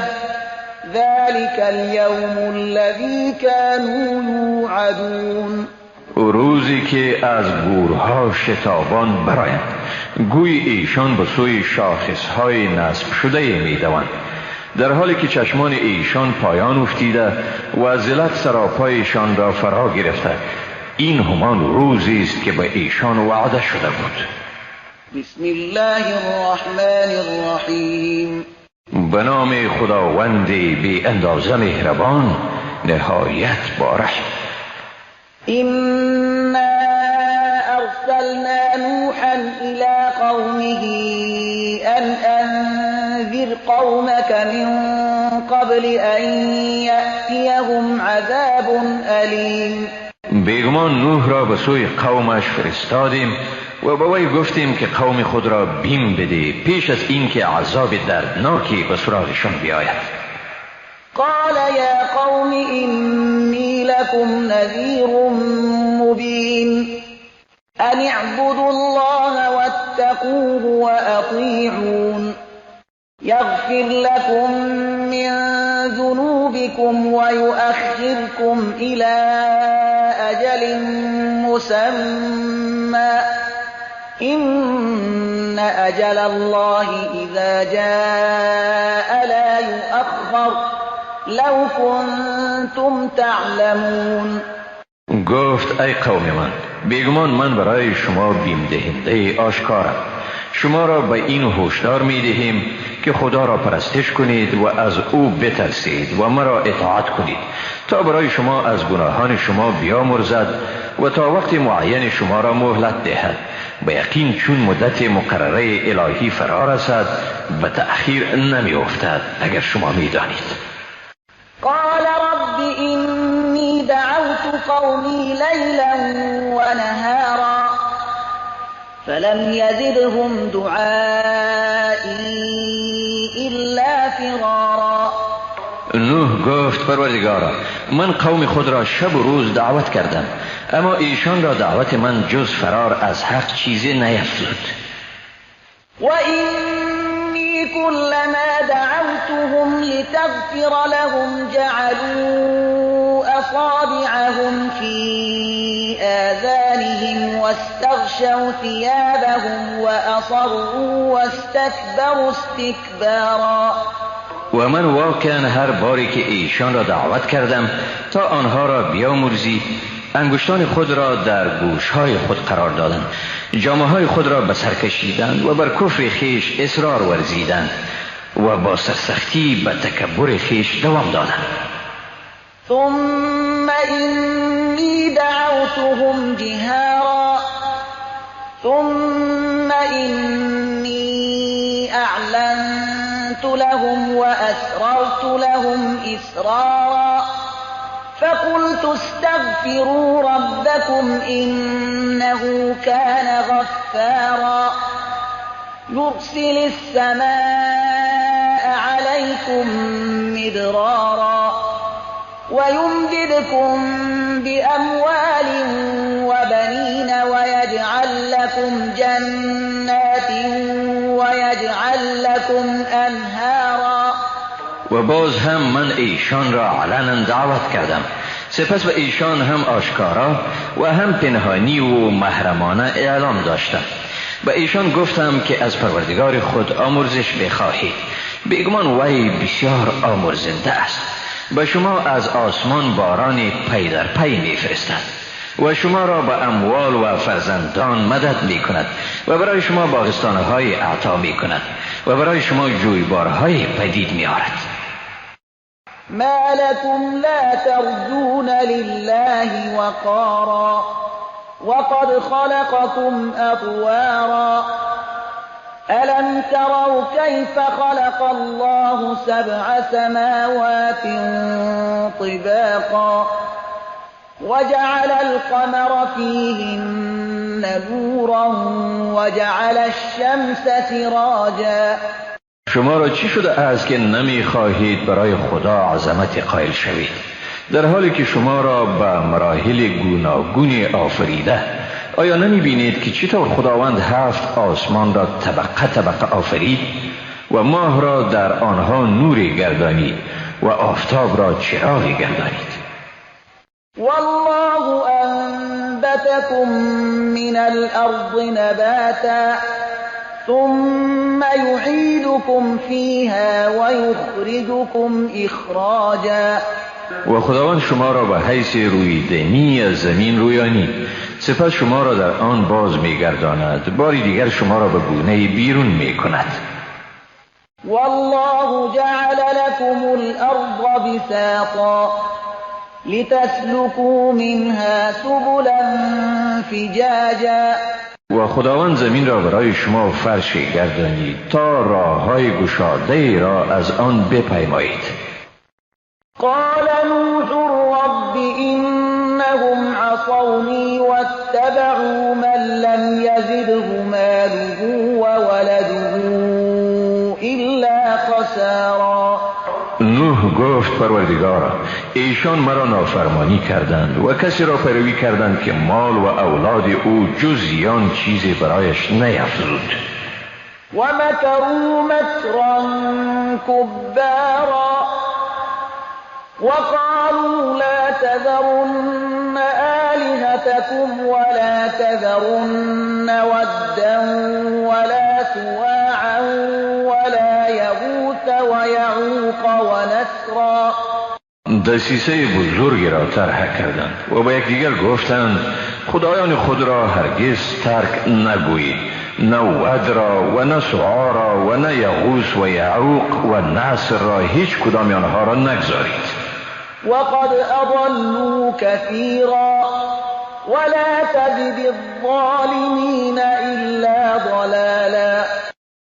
ذلك اليوم الذي كانوا يوعدون. روزی که از گورها شتابان برایند، گوی ایشان به سوی شاخصهای نصب شده میدوند، در حالی که چشمان ایشان پایان افتیده و ذلت سراپایشان را فرا گرفته. این همان روزی است که به ایشان وعده شده بود. بسم الله الرحمن الرحیم. به نام خداوند بی اندازه مهربان نهایت با رحم. إنا أرسلنا نوحا إلى قومه أن أنذر قومك من قبل أن يأتيهم عذاب أليم. بیگمان نوح را به سوی قومش فرستادیم و به وی گفتیم که قوم خود را بیم بده پیش از اینکه عذاب دردناکی به سراغشان بیاید. قال يا قوم إني لكم نذير مبين أن اعبدوا الله واتقوه وأطيعون يغفر لكم من ذنوبكم ويؤخركم إلى أجل مسمى إن أجل الله إذا جاء لا يؤخر لو كنتم تعلمون. گفت ای قوم من، بیگمان من برای شما بیم دهنده آشکارم. شما را به این هشدار می دهیم که خدا را پرستش کنید و از او بترسید و مرا اطاعت کنید تا برای شما از گناهان شما بیامرزد و تا وقت معین شما را مهلت دهد. به یقین چون مدت مقرره الهی فرا رسد به تأخیر نمی افتد اگر شما می دانید. قال رب إني دعوت قومي ليلا ونهارا فلم يزدهم دعائي إلا فرارا. نوح گفت پروردگارا، من قوم خود را شب و روز دعوت کردم، اما ایشان را دعوت من جز فرار از حق چیزی نیفزود. وإني كلما دعوتهم لتغفر لهم جعلوا أصابعهم في آذانهم واستغشوا ثيابهم وأصروا واستكبروا استكبارا. و من واقعا هر باری که ایشان را دعوت کردم تا آنها را بیامرزی، انگشتان خود را در گوشهای خود قرار دادند، جامه‌های خود را به سر کشیدند و بر کفر خویش اصرار ورزیدند و با سرسختی به تکبر خویش دوام دادند. ثم إني دعوتهم جهارا ثم إني أعلنت لهم وأسررت لهم إسرارا فقلت استغفروا ربكم إنه كان غفارا يرسل السماء عليكم مدرارا ويمددكم بأموال وبنين ويجعل لكم جنات ويجعل لكم أنهارا. و باز هم من ایشان را علنا دعوت کردم، سپس به ایشان هم آشکارا و هم پنهانی و محرمانه اعلام داشتم. به ایشان گفتم که از پروردگار خود آمرزش بخواهید، بیگمان وی بسیار آمرزنده است. به شما از آسمان باران پی در پی میفرستد و شما را به اموال و فرزندان مدد می کند و برای شما باغستانهای عطا می کند و برای شما جویبارهای پدید می آرد. ما لكم لا ترجون لله وقارا وقد خلقكم أطوارا ألم تروا كيف خلق الله 7 سماوات طباقا وجعل القمر فيهن نورا وجعل الشمس سراجا. شما را چی شده است که نمی خواهید برای خدا عظمت قائل شوید، در حالی که شما را به مراحل گوناگون آفریده؟ آیا نمی بینید که چطور خداوند 7 آسمان را طبقه طبقه آفرید و ماه را در آنها نور گردانید و آفتاب را چراغ گردانید؟ والله أنبتكم من الأرض نباتا ثم يعيدكم فيها ويخرجكم إخراجا. و خداوند شما را به حیث رویدنی از زمین رویانید، سپس شما را در آن باز می‌گرداند، باری دیگر شما را به گونه بیرون می‌کند. والله جعل لكم الأرض بساطا لتسلكوا منها سبلا فجاجا. و خداوند زمین را برای شما فرش گردانید تا راه‌های گشاده را از آن بپیمایید. قال نوح رب إنهم عصوني واتبعوا من لم يزده ماله وولده إلا خسارا. نوح گفت پروردگارا، ایشان مرا نافرمانی کردند و کسی را پیروی کردند که مال و اولاد او جز زیان چیزی برایش نیفزود. و مکروا مکرا کبارا وقالوا لا تذرن آلهتكم ولا تذرن ودا ولا سواعا ولا يغوث ويعوق ونسرا. دسیسه بزرگی را طرح کردند و به یکدیگر گفتند خدایان خود را هرگز ترک نگویید، نه ود را و نه سعا را و نه یغوث و یعوق و نصر را، هیچ کدام آنها را نگذارید. وقد اضلوا كثيرا ولا تزد الظالمین الا ضلالا.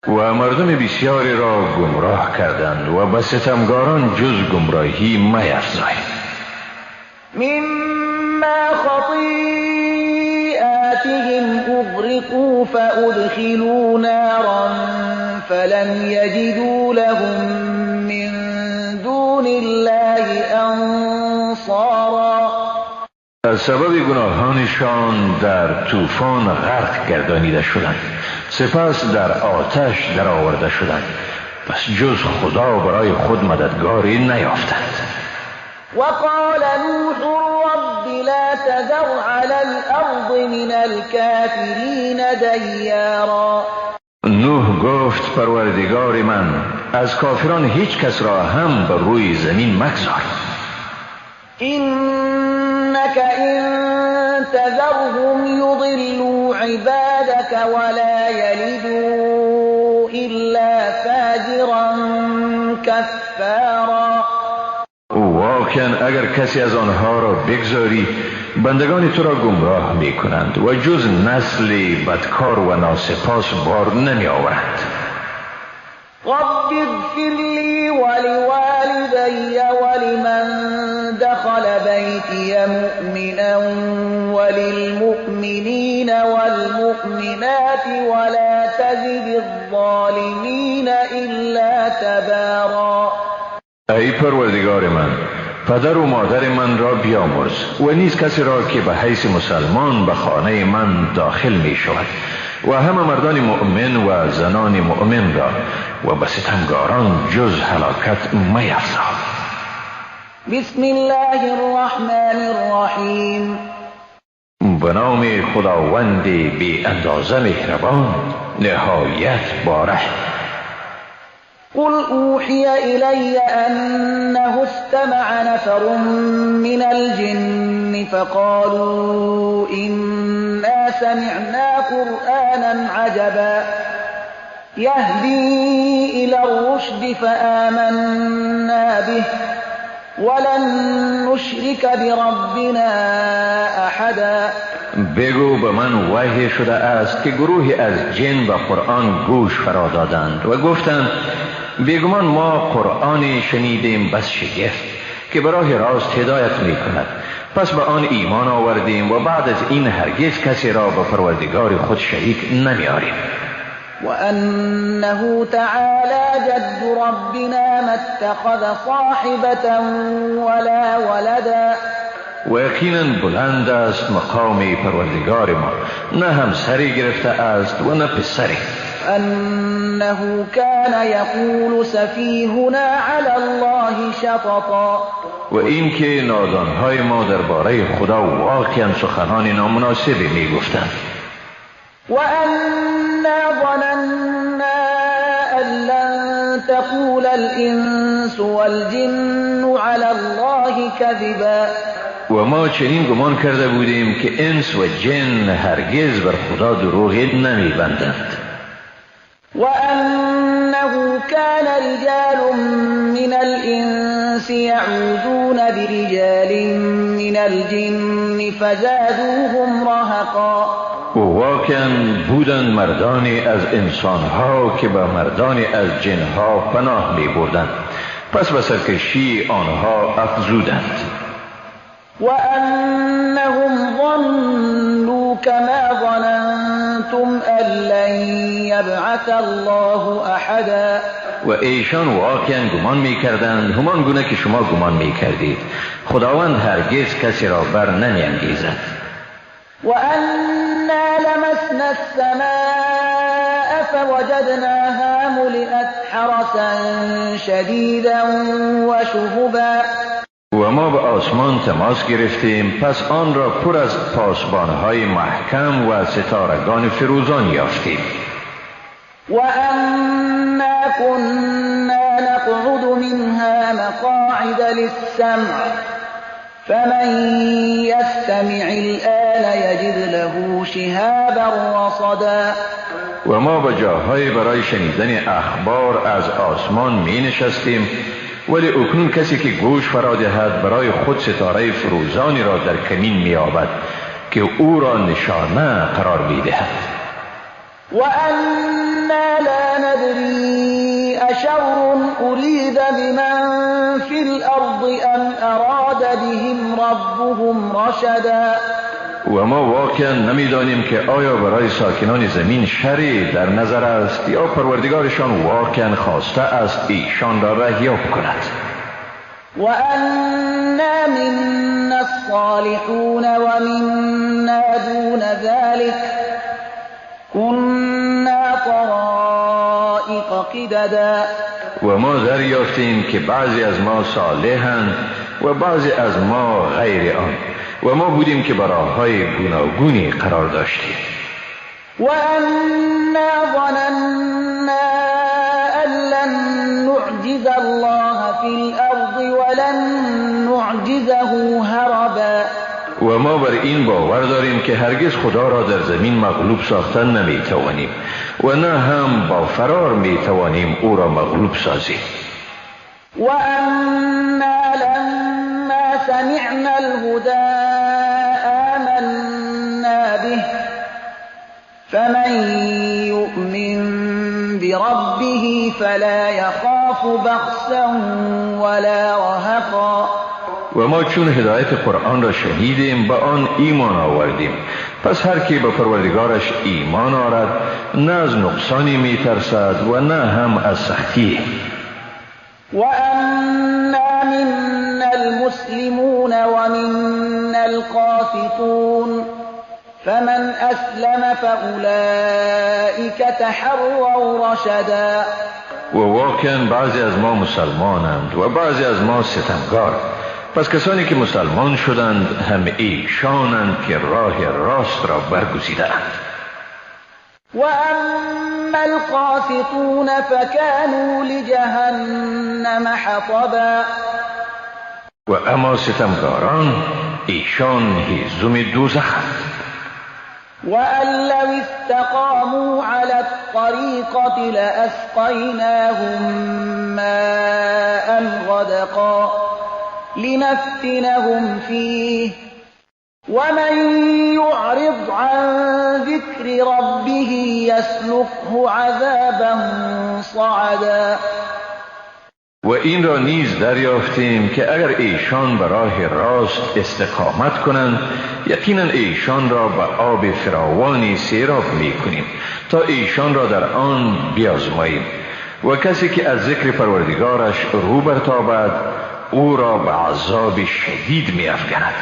و مردم بسیاری را گمراه کردند و به ستمگاران جز گمراهی میفزایید. مما خطیئاتهم اغرقوا فادخلوا نارا فلم یجدوا لهم من دون الله انصارا. از سبب گناهانشان در طوفان غرق گردانیده شدند، سپس در آتش درآورده شدند، پس جز خدا برای خود مددگاری نیافتند. وقال نوح رب لا تذر على الارض من الكافرین دیارا. نوح گفت پروردگار من، از کافران هیچ کس را هم بر روی زمین مگذار. إنك إن تذرهم يضلوا عبادك ولا يلدوا إلا فاجرا كفارا. واقعا اگر کسی از آنها را بگذاری بندگان تو را گمراه می کنند و جز نسل بدکار و ناسپاس بار نمی آورند. رب اغفر لي ولوالدي ولمن دخل بيتي مؤمنا وللمؤمنين والمؤمنات ولا تزد الظالمين إلا تبارا. ای پروردگار من، پدر و مادر من را بیامرز و نیز کسی را که به حیث مسلمان به خانه من داخل می شود و همه مردان مؤمن و زنان مؤمن را، و به ستمگاران جز هلاکت میفزا. بسم الله الرحمن الرحیم. به نام خداوند بی اندازه مهربان، نهایت باره. قل اوحی الی انه استمع نفر من الجن فقالوا انا سمعنا قرآنا عجبا يهدي الى الرشد فآمنا به ولن نشرك بربنا احدا. بگو به من وحی شده است که گروهی از جن به قرآن گوش فرا دادند و گفتند بیگمان ما قرآن شنیدیم بس شگفت که به راه راست هدایت می کند، پس به آن ایمان آوردیم و بعد از این هرگز کسی را به پروردگار خود شریک نمی آریم. وأنه تعالى جد ربنا ما اتخذ صاحبة ولا ولدا. و یقینا بلند است مقام پروردگار ما، نه همسری گرفته است و نه پسری. انه كان یقول سفیهنا علی الله شططا. و اینکه نادانهای ما درباره خدا واقعا سخنان نامناسبی میگفتند. و انا ظننا ان لن تقول الانس والجن علی الله كذبا. و ما چنین گمان کرده بودیم که انس و جن هرگز بر خدا دروغ نمیبندند. و انه كان رجال من الانس يعوذون برجال من الجن فزادوهم رهقا. و واقعا بودند مردانی از انسانها که به مردانی از جنها پناه می بردند، پس به سرکشی آنها افزودند. وأنهم ظنوا كما ظننتم أن لن يبعث الله أحدا. و ایشان واقعا گمان می‌کردند همان گونه که شما گمان می‌کردید، خداوند هرگز کسی را بر نمی‌انگیزد. وأنا لمسنا السماء فوجدناها ملئت حرسا شديدا وشهبا. و ما به آسمان تماس گرفتیم، پس آن را پر از پاسبانهای محکم و ستارگان فروزان یافتیم. وأنا كنا نقعد منها مقاعد للسمع فمن يستمع الآن يجد له شهابا رصدا. و ما به جاهای برای شنیدن اخبار از آسمان می نشستیم، ولی اکنون کسی که گوش فرا دهد برای خود ستاره فروزانی را در کمین می یابد که او را نشانه قرار می دهد. وأنا لا ندري أشر أريد بمن في الأرض أم أراد بهم ربهم رشدا. و ما واقعا نمیدانیم که آیا برای ساکنان زمین شری در نظر است یا پروردگارشان واقعا خواسته است ایشان را رهیاب کند. وأنا منا الصالحون ومنا دون ذلك كنا طرائق قددا. و ما دریافتیم که بعضی از ما صالحند و بعضی از ما غیر آن، و ما بودیم که براهای گوناگونی قرار داشتیم. وأنا ظننا أن لن نعجز الله في الأرض ولن نعجزه هربا. و ما بر این باور داریم که هرگز خدا را در زمین مغلوب ساختن نمیتوانیم و نه هم با فرار میتوانیم او را مغلوب سازیم. وأنا لما سمعنا الهدى آمنا به فمن يؤمن بربه فلا يخاف بخسا ولا رهقا. و ما چون هدایت قرآن را شنیدیم به آن ایمان آوردیم، پس هر کی به پروردگارش ایمان آرد نه از نقصانی میترسد و نه هم از سختی. وأنا منا المسلمون ومنا القاسطون فمن أسلم فأولئك تحروا رشدا. و واقعا بعضی از ما مسلمانند و بعضی از ما ستمگار، پس کسانی که مسلمان شدند هم ایشانند که راه راست را برگزیدند. وأما القاسطون فكانوا لجهنم حطبا. و اما ستمگاران ایشان هیزم دوزخند. وأن لو استقاموا على الطريقة لأسقيناهم ماء غدقا لنفتنهم فيه ومن يعرض عن ذكر ربه يسلكه عذابا صعدا. و این را نیز دریافتیم که اگر ایشان به راه راست استقامت کنند یقینا ایشان را به آب فراوانی سیراب میکنیم تا ایشان را در آن بیازماییم، و کسی که از ذکر پروردگارش رو برتابد او را به عذاب شدید میافکند.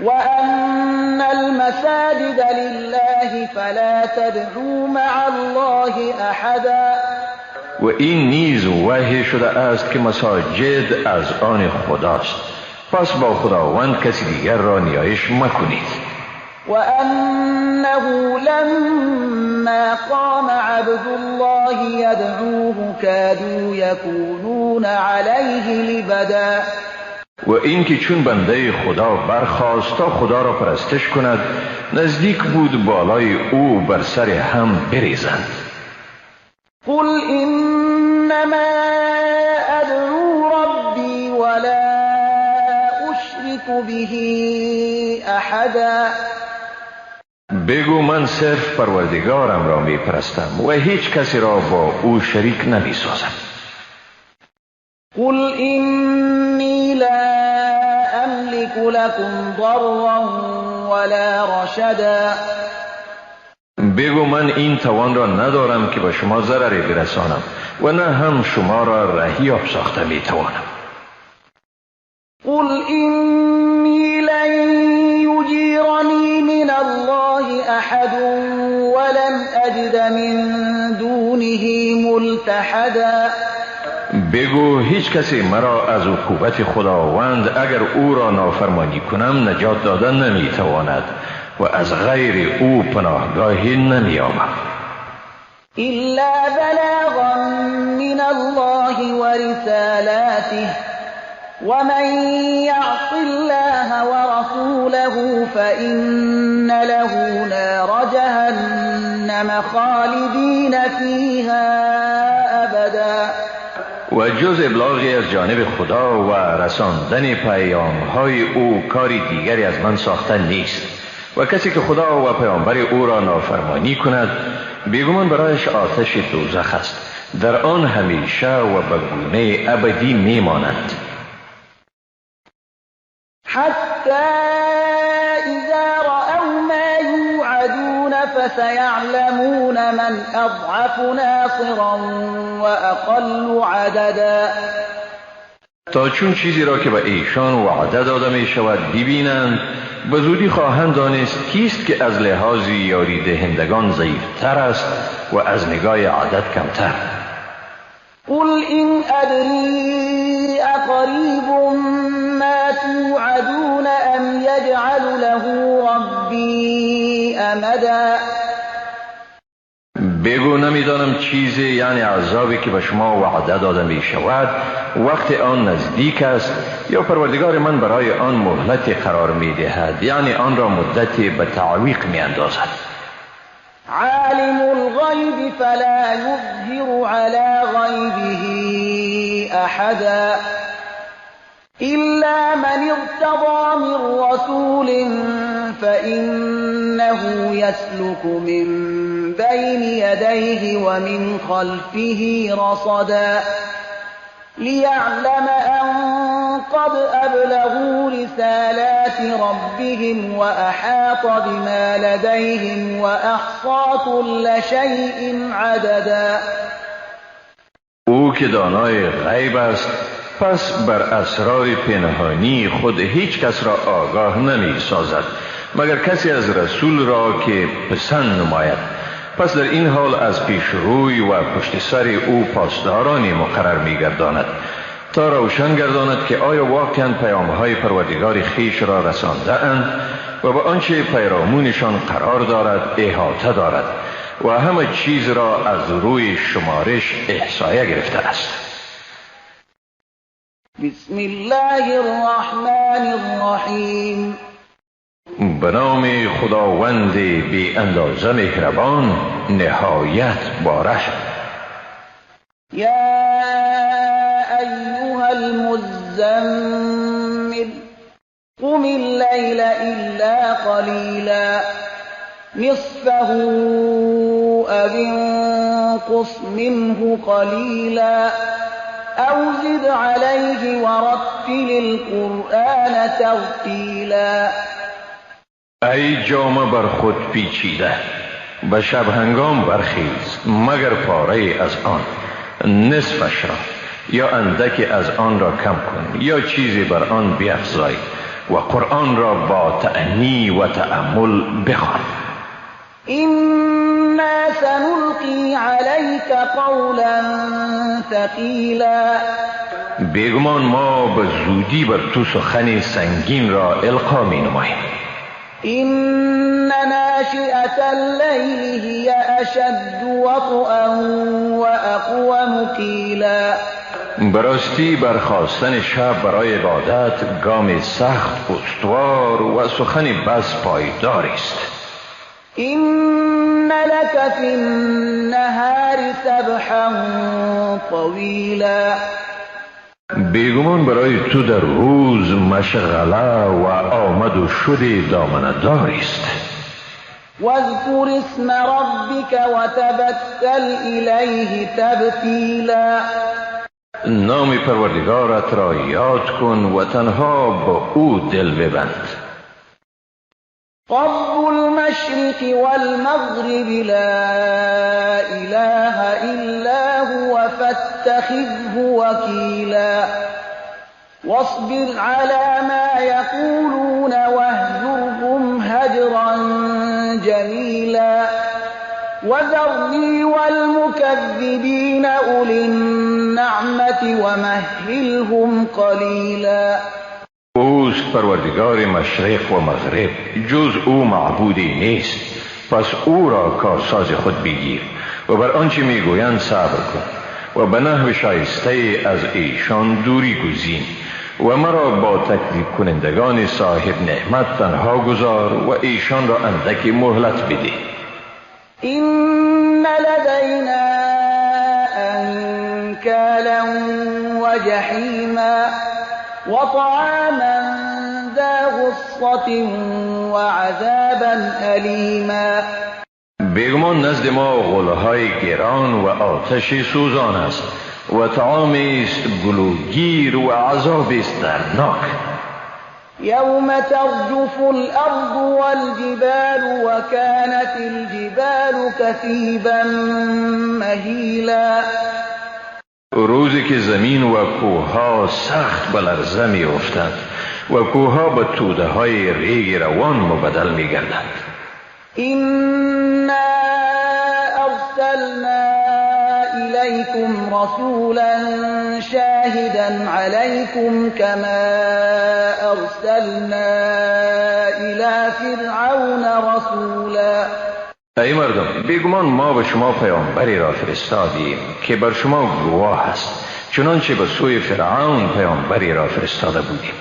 وأن المساجد لله فلا تدعوا مع الله أحدا. و این نیز وحی شده است که مساجد از آن خداست، پس با خداوند کسی دیگر را نیایش مکنید. وأنه لما قام عبد الله يدعوه كادوا يكونون عليه لبدا. و اینکه چون بنده خدا برخاست تا خدا را پرستش کند نزدیک بود بالای او بر سر هم بریزند. قل إنما أدعو ربي ولا أشرك به أحدا. بگو من صرف پروردگارم را می پرستم و هیچ کسی را با او شریک نمی سازم. قل إني لا أملك لكم ضرا ولا رشدا. بگو من این توان را ندارم که به شما ضرری برسانم و نه هم شما را رهیاب ساخته می توانم. قل إني لن يجيرني من الله أحد ولن أجد من دونه ملتحدا. بگو هیچ کسی مرا از عقوبت خداوند اگر او را نافرمانی کنم نجات دادن نمیتواند و از غیر او پناهگاهی نمییابم. إلا بلاغا من الله ورسالاته ومن يعص الله ورسوله فإن له نار جهنم خالدين فيها أبدا. و جز ابلاغی از جانب خدا و رساندن پیام‌های او کاری دیگری از من ساخته نیست و کسی که خدا و پیامبر او را نافرمانی کند بیگمان برایش آتش دوزخ است، در آن همیشه و به گونه ابدی میمانند. حتی اذا رأوا ما یوعدون فسیعلمون من اضعف ناصرا واقل عددا. تا چون چیزی را که به ایشان وعده داده می شود ببینند، به زودی خواهند دانست کیست که از لحاظ یاری دهندگان ضعیفتر است و از نگاه عدد کمتر. قل إن أدري أقريب ما توعدون أم يجعل له ربي أمدا. بگو نمیدانم چیزی، یعنی عذابی که به شما وعده داده می شود وقت آن نزدیک است یا پروردگار من برای آن مهلت قرار می دهد، یعنی آن را مدتی به تعویق می اندازد. عالم الغیب فلا یظهر علی غیبه احدا إلا من ارتضى من رسول فإنه يسلك من بين يديه ومن خلفه رصدا ليعلم أن قد أبلغوا رسالات ربهم وأحاط بما لديهم وأحصى كل شيء عددا. او که دانای غیب است، پس بر اسرار پنهانی خود هیچ کس را آگاه نمی سازد مگر کسی از رسول را که پسند نماید. پس در این حال از پیش روی و پشت سر او پاسدارانی مقرر می گرداند تا روشن گرداند که آیا واقعا پیامهای پروردگار خویش را رسانده اند و به آنچه پیرامونشان قرار دارد احاطه دارد و همه چیز را از روی شمارش احصایه گرفته است. بسم الله الرحمن الرحیم. به نام خداوند بی اندازه مهربان، نهایت بارش. یا ایها المزمل قم اللیل الا قلیلا نصفه او انقص منه قلیلا او زد علیه ورتل القرآن ترتیلا. ای جامه بر خود پیچیده، به شب هنگام برخیز مگر پاره از آن، نصفش را یا اندکی از آن را کم کن یا چیزی بر آن بیفزای و قرآن را با تأنی و تأمل بخوان. إنا سنلقی علیک قولا ثقیلا. بیگمان ما به زودی بر تو سخن سنگین را القا می نماییم. إن ناشئة الليل هي أشد وطئا وأقوم قیلا. براستی برخاستن شب برای عبادت گام سخت استوار و سخن بس پایدار است. إن لك في النهار سبحا طویلا. بیگمان برای تو در روز مشغله و آمد و شد دامنه است. واذکر اسم ربک وتبتل الیه تبتیلا. نام پروردگارت را یاد کن و تنها با او دل ببند. رب المشرق والمغرب لا إله إلا هو فاتخذه وكيلا. واصبر على ما يقولون واهجرهم هجرا جميلا. وذرني والمكذبين أولي النعمة ومهلهم قليلا. اوست پروردگار مشرق و مغرب، جز او معبودی نیست، پس او را کارساز خود بگیر و بر آنچه میگویند صبر کن و به نحو شایسته از ایشان دوری گزین و مرا با تکذیب کنندگان صاحب نعمت تنها گذار و ایشان را اندک مهلت بده. إن لدينا أنكالا وجحيما وطعاما ذا غصة وعذابا أليما. بیگمان نزد ما غلهای گران و آتش سوزان است و طعامی است گلوگیر و عذاب است دردناک. یوم ترجف الارض والجبال وكانت الجبال كثيبا مهیلا. روزی که زمین و کوهها سخت به لرزه می افتند و کوهها به توده های ریگ روان مبدل می گردند. إنا أرسلنا إليكم رسولا شاهدا عليكم كما أرسلنا إلى فرعون رسولا. ای مردم، بیگمان ما به شما پیامبری را فرستادیم که بر شما گواه است، چنانچه به سوی فرعون پیامبری را فرستاده بودیم.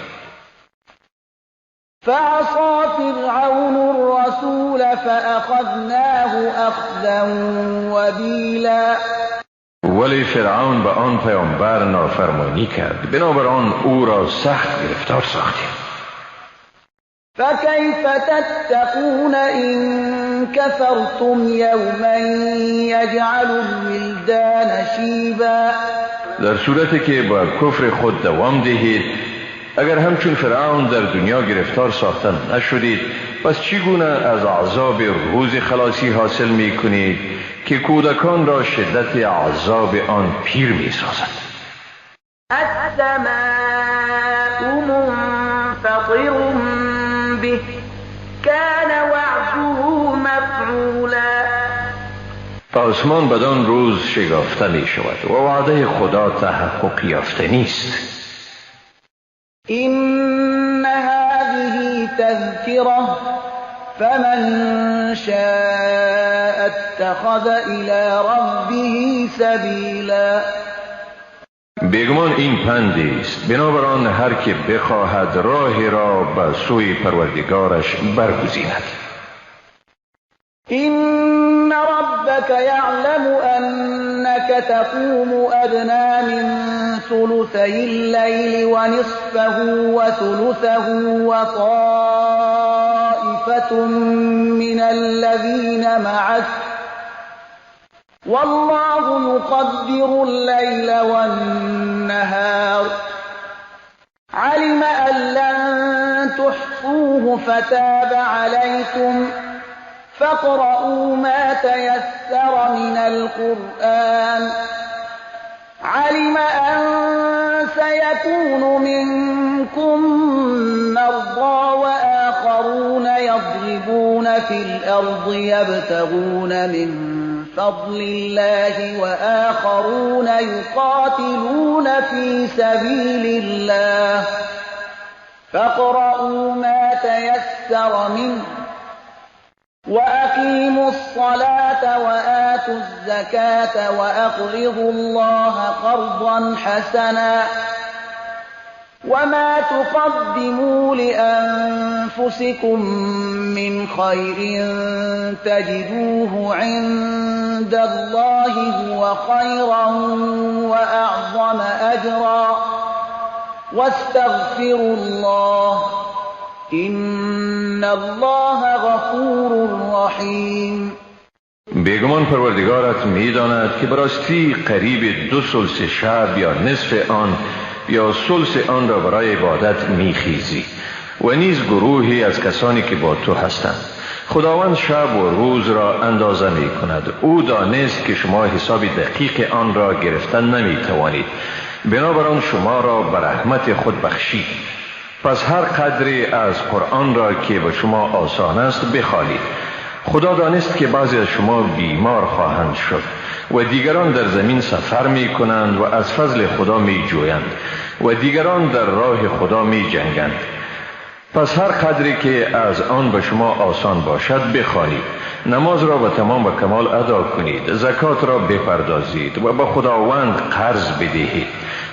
فعصى فرعون الرسول فأخذناه أخذا وبیلا. ولی فرعون به آن پیامبر نافرمانی کرد، بنابراین او را سخت گرفتار ساختیم. فكيف تتقون إن كفرتم يوما يجعل الولدان شیبا. در صورتی که با کفر خود دوام دهید، اگر همچون فرعون در دنیا گرفتار ساخته نشدید، پس چگونه از عذاب روز خلاصی حاصل می کنید که کودکان را شدت عذاب آن پیر می سازد؟ السماء منفطر به كان وعده مفعولا. آسمان بدان روز شگافته می شود و وعده خدا تحقق یافته نیست. إن هذه تذكرة فمن شاء اتخذ إلى ربه سبیلا. بیگمان این پندی است، بنابراین هر که بخواهد راه را به سوی پروردگارش برگزیند. إن ربك يعلم أنك تقوم أدنى من ثلثي الليل ونصفه وثلثه وطائفة من الذين معك والله يقدر الليل والنهار علم أن لن تحصوه فتاب عليكم فاقرؤوا ما تيسر من القرآن علم أن سيكون منكم مرضى وآخرون يضربون في الأرض يبتغون من فضل الله وآخرون يقاتلون في سبيل الله فاقرؤوا ما تيسر منه وأقيموا الصلاة وآتوا الزكاة وأقرضوا الله قرضا حسنا وما تقدموا لأنفسكم من خير تجدوه عند الله هو خيرا وأعظم أجرا واستغفروا الله إن الله غفور رحیم. بیگمان پروردگارت میداند که براستی قریب 2 ثلث شب یا نصف آن یا ثلث آن را برای عبادت میخیزی و نیز گروهی از کسانی که با تو هستند. خداوند شب و روز را اندازه می کند. او دانست که شما حساب دقیق آن را گرفتن نمی توانید، بنابراین شما را به رحمت خود بخشید. پس هر قدری از قرآن را که به شما آسان است بخوانید. خدا دانست که بعضی از شما بیمار خواهند شد و دیگران در زمین سفر می کنند و از فضل خدا می جویند و دیگران در راه خدا می جنگند. پس هر قدری که از آن به شما آسان باشد بخوانید. نماز را به تمام و کمال ادا کنید، زکات را بپردازید و به خداوند قرض بدهید،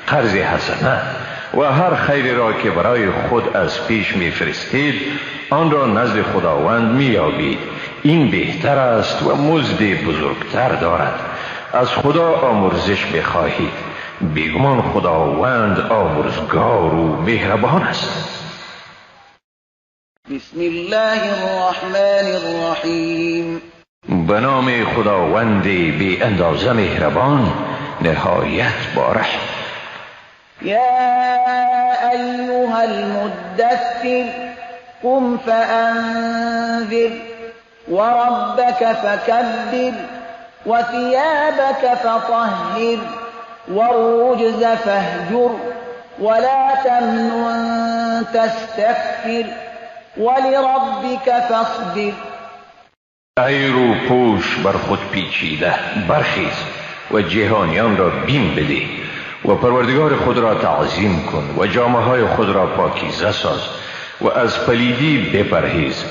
قرض حسنه، و هر خیری را که برای خود از پیش میفرستید آن را نزد خداوند مییابید. این بهتر است و مزد بزرگتر دارد. از خدا آمرزش بخواهید، بیگمان خداوند آمرزگار و مهربان است. بسم الله الرحمن الرحیم. به نام خداوند بی اندازه مهربان، نهایت بارحم. یا ایها المدثر قم فانذر وربك فكبر وثيابك فطهر والرجز فاهجر ولا تمنن تستكثر ولربك فاصبر. ای رو پوش بر خود پیچیده، برخیز و جهانیان را بیم بده و پروردگار خود را تعظیم کن و جامه های خود را پاکیزه ساز و از پلیدی بپرهیز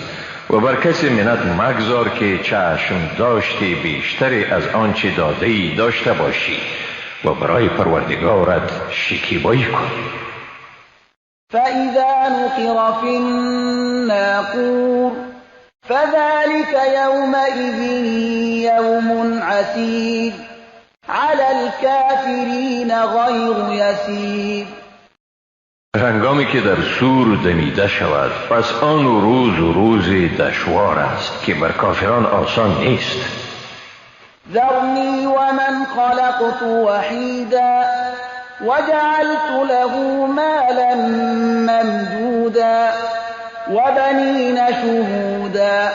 و بر کسی منت مگذار که چشم داشتی بیشتری از آنچه داده‌ای داشته باشی و برای پروردگارت شکیبایی کن. فإذا نقر في الناقور فذلك يومئذ يوم عسير على الكافرين غير يسير. هنگامی که در سور دمیده شود، پس آن روز روز دشوار است که بر کافران آسان نیست. ذرنی ومن خلقت وحیدا وجعلت له مالا ممدودا وبنین شهودا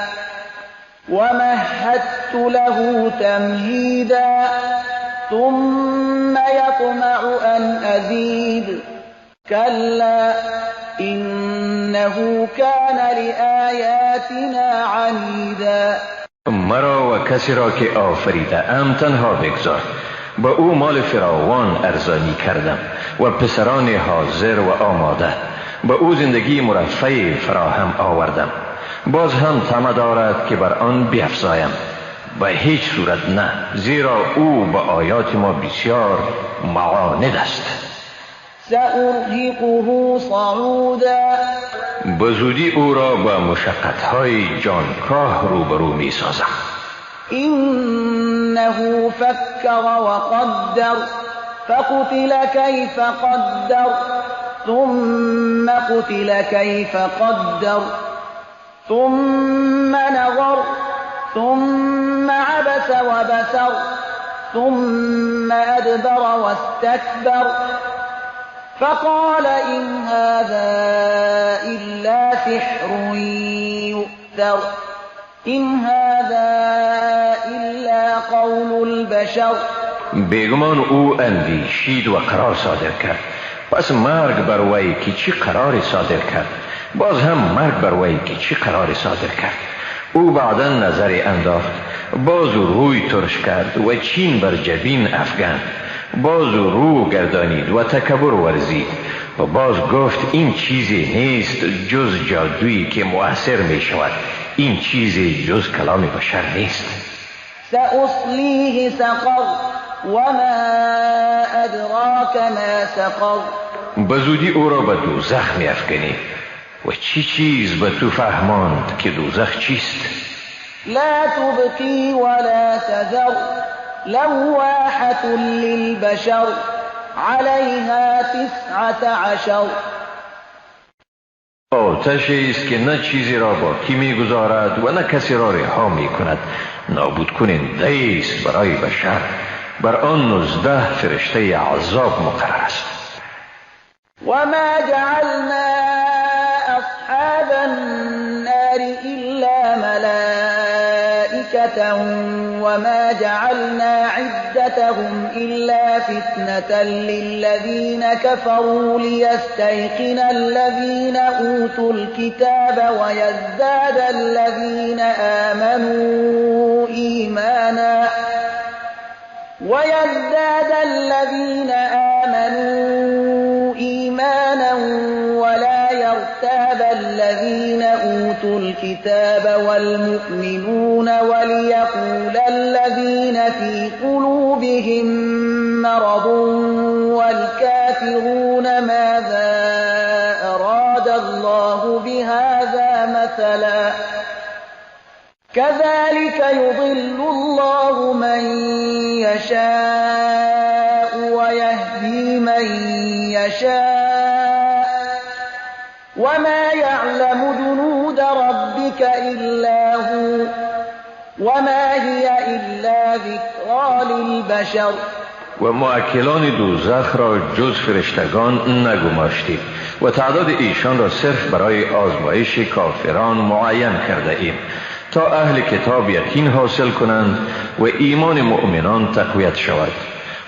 ومهدت له تمهیدا ثم یطمع ان ازید كلا إنه كان لآياتنا عنيدا. مرا و کسی را که آفریده ام تنها بگذار. با او مال فراوان ارزانی کردم و پسران حاضر و آماده. با او زندگی مرفه فراهم آوردم. باز هم طمع دارد که بر آن بیفزایم. به هیچ صورت نه، زیرا او با آیات ما بسیار معاند است. سأرهقه صعودا. به زودی او را با مشقت‌های جانکاه روبرو می‌سازم. إنه فكر وقدر فقتل كيف قدر ثم قتل كيف قدر ثم نظر ثم عبس وبسر ثم أدبر واستكبر فقال إن هذا إلا سحر يؤثر إن هذا إلا قول البشر. بیگمان او اندیشید و قرار صادر کرد. پس مرگ بر وی که چی قرار صادر کرد، باز هم مرگ بر وی که چی قرار صادر کرد. او بعدا نظری انداخت، باز روی ترش کرد و چین بر جبین افگند، باز رو گردانید و تکبر ورزید و باز گفت این چیزی نیست جز جادویی که مؤثر می شود، این چیزی جز کلام بشر نیست. سأصلیه سقر وما ادراک ما سقر. به زودی او را به دوزخ می افکنی و چی چیز به تو فهماند که دوزخ چیست؟ لا تبقی ولا تذر لواحة للبشر عليها 19. آتشی است که نه چیزی را باقی میگذارد و نه کسی را رها میکند، نابود کننده است برای بشر. بر آن 19 فرشته عذاب مقرر است. وما جعلنا أصحاب النار إلا ملائكة وما جعلنا عدتهم إلا فتنة للذين كفروا ليستيقن الذين أوتوا الكتاب ويزداد الذين آمنوا إيمانا ولا يرتاب الذين أوتوا الكتاب والمؤمنون وليقول الذين في قلوبهم مرض والكافرون ماذا أراد الله بهذا مثلا كذلك يضل الله من يشاء ويهدي من يشاء وما يعلم جنود ربك إلا هو وما هي إلا ذكرى للبشر. و مؤکلان دوزخ را جز فرشتگان نگماشتیم و تعداد ایشان را صرف برای آزمایش کافران معین کرده ایم تا اهل کتاب یقین حاصل کنند و ایمان مؤمنان تقویت شود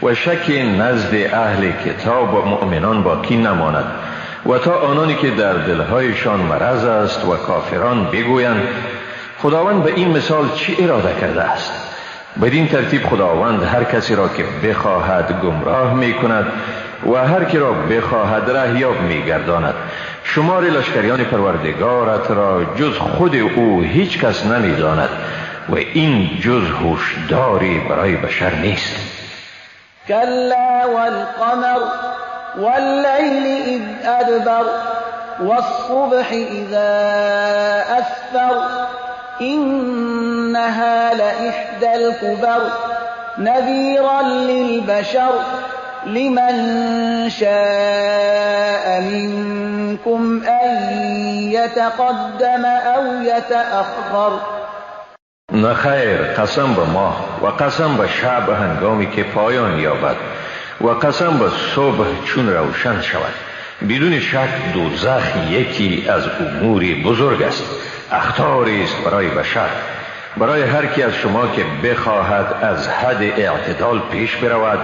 و شک نزد اهل کتاب و مؤمنان باقی نماند و تا آنانی که در دلهایشان مرض است و کافران بگویند خداوند به این مثال چی اراده کرده است؟ بدین ترتیب خداوند هر کسی را که بخواهد گمراه می کند و هر کی را بخواهد رهیاب می گرداند. شمار لشکریان پروردگارت را جز خود او هیچ کس نمی داند و این جز هوشداری برای بشر نیست. کلا والقمر واللیل اذ ادبر والصبح اذا اسفر إنها لإحدى الكبر نذيرا للبشر لمن شاء منكم أن يتقدم أو يتأخر. نخیر، قسم به ماه و قسم به شب هنگامی که پایان یابد و قسم به صبح چون روشن شود. بدون شک دوزخ یکی از امور بزرگ است، اخطاری است برای بشر، برای هر کی از شما که بخواهد از حد اعتدال پیش برود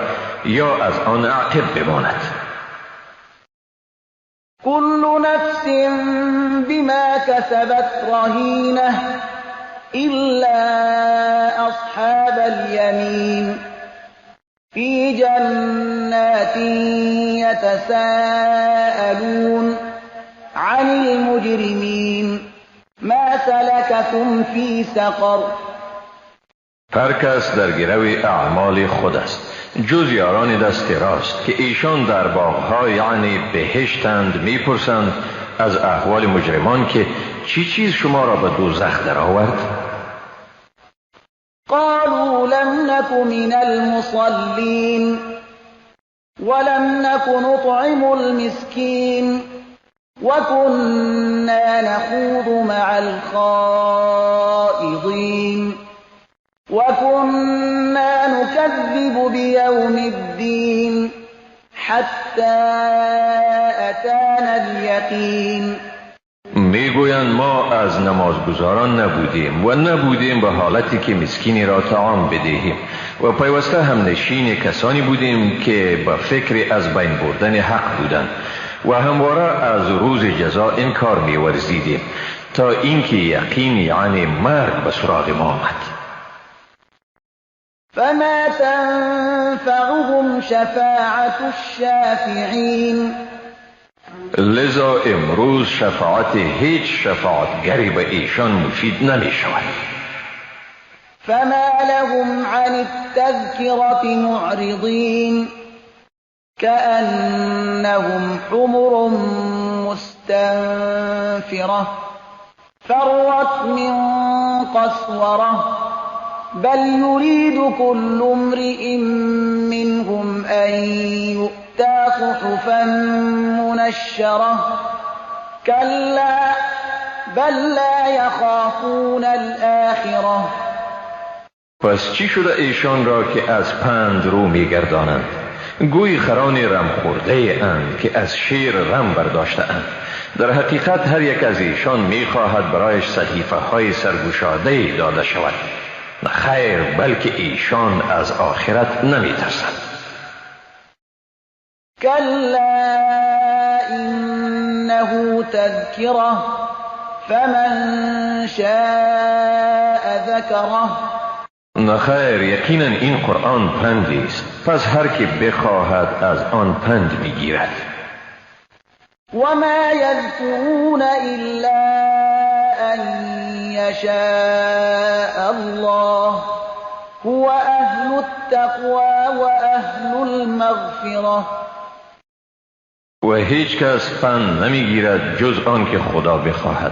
یا از آن عقب بماند. كل نفس بما كسبت رهینه إلا أصحاب اليمين في جنات يتساءلون عن المجرمين ما سلككم في سقر. هر کس در گرو اعمال خود است جز یاران دست راست که ایشان در باغها یعنی بهشتند. میپرسند از احوال مجرمان که چی چیز شما را به دوزخ در آورد؟ قالوا لم نك من المصلين ولم نك نطعم المسكين وكنا نخوض مع الخائضين وكنا نكذب بيوم الدين حتى أتانا اليقين. میگویند ما از نمازگزاران نبودیم و نبودیم به حالتی که مسکینی را طعام بدهیم و پیوسته هم نشین کسانی بودیم که به فکر از بین بردن حق بودند و همواره از روز جزا انکار می‌ورزیدیم تا اینکه یقین یعنی مرگ به سراغ ما آمد. فما تنفعهم شفاعة الشافعین. لذا امروز شفاعت هیچ شفاعتگری به ایشان مفید نمی شود. فما لهم عن التذکرة معرضین كأنهم حمر مستنفرة فرت من قسورة بل يريد كل امرئ منهم أن يؤتى صحفا منشرة كلا بل لا يخافون الآخرة. پس چی شده ایشان را که از پند رو میگردانند؟ گوی خران رم خورده اند که از شیر رم برداشته اند. در حقیقت هر یک از ایشان میخواهد برایش صحیفه های سرگشاده داده شود. نه خیر، بلکه ایشان از آخرت نمیترسند. کلا انه تذکره فمن شاء ذکره. نه خیر، یقینا این قرآن پندی است، پس هر که بخواهد از آن پند میگیرد. وما يذكرون إلا أن يشاء الله هو أهل التقوى وأهل المغفرة. و هیچ کس پند نمیگیرد جز آن که خدا بخواهد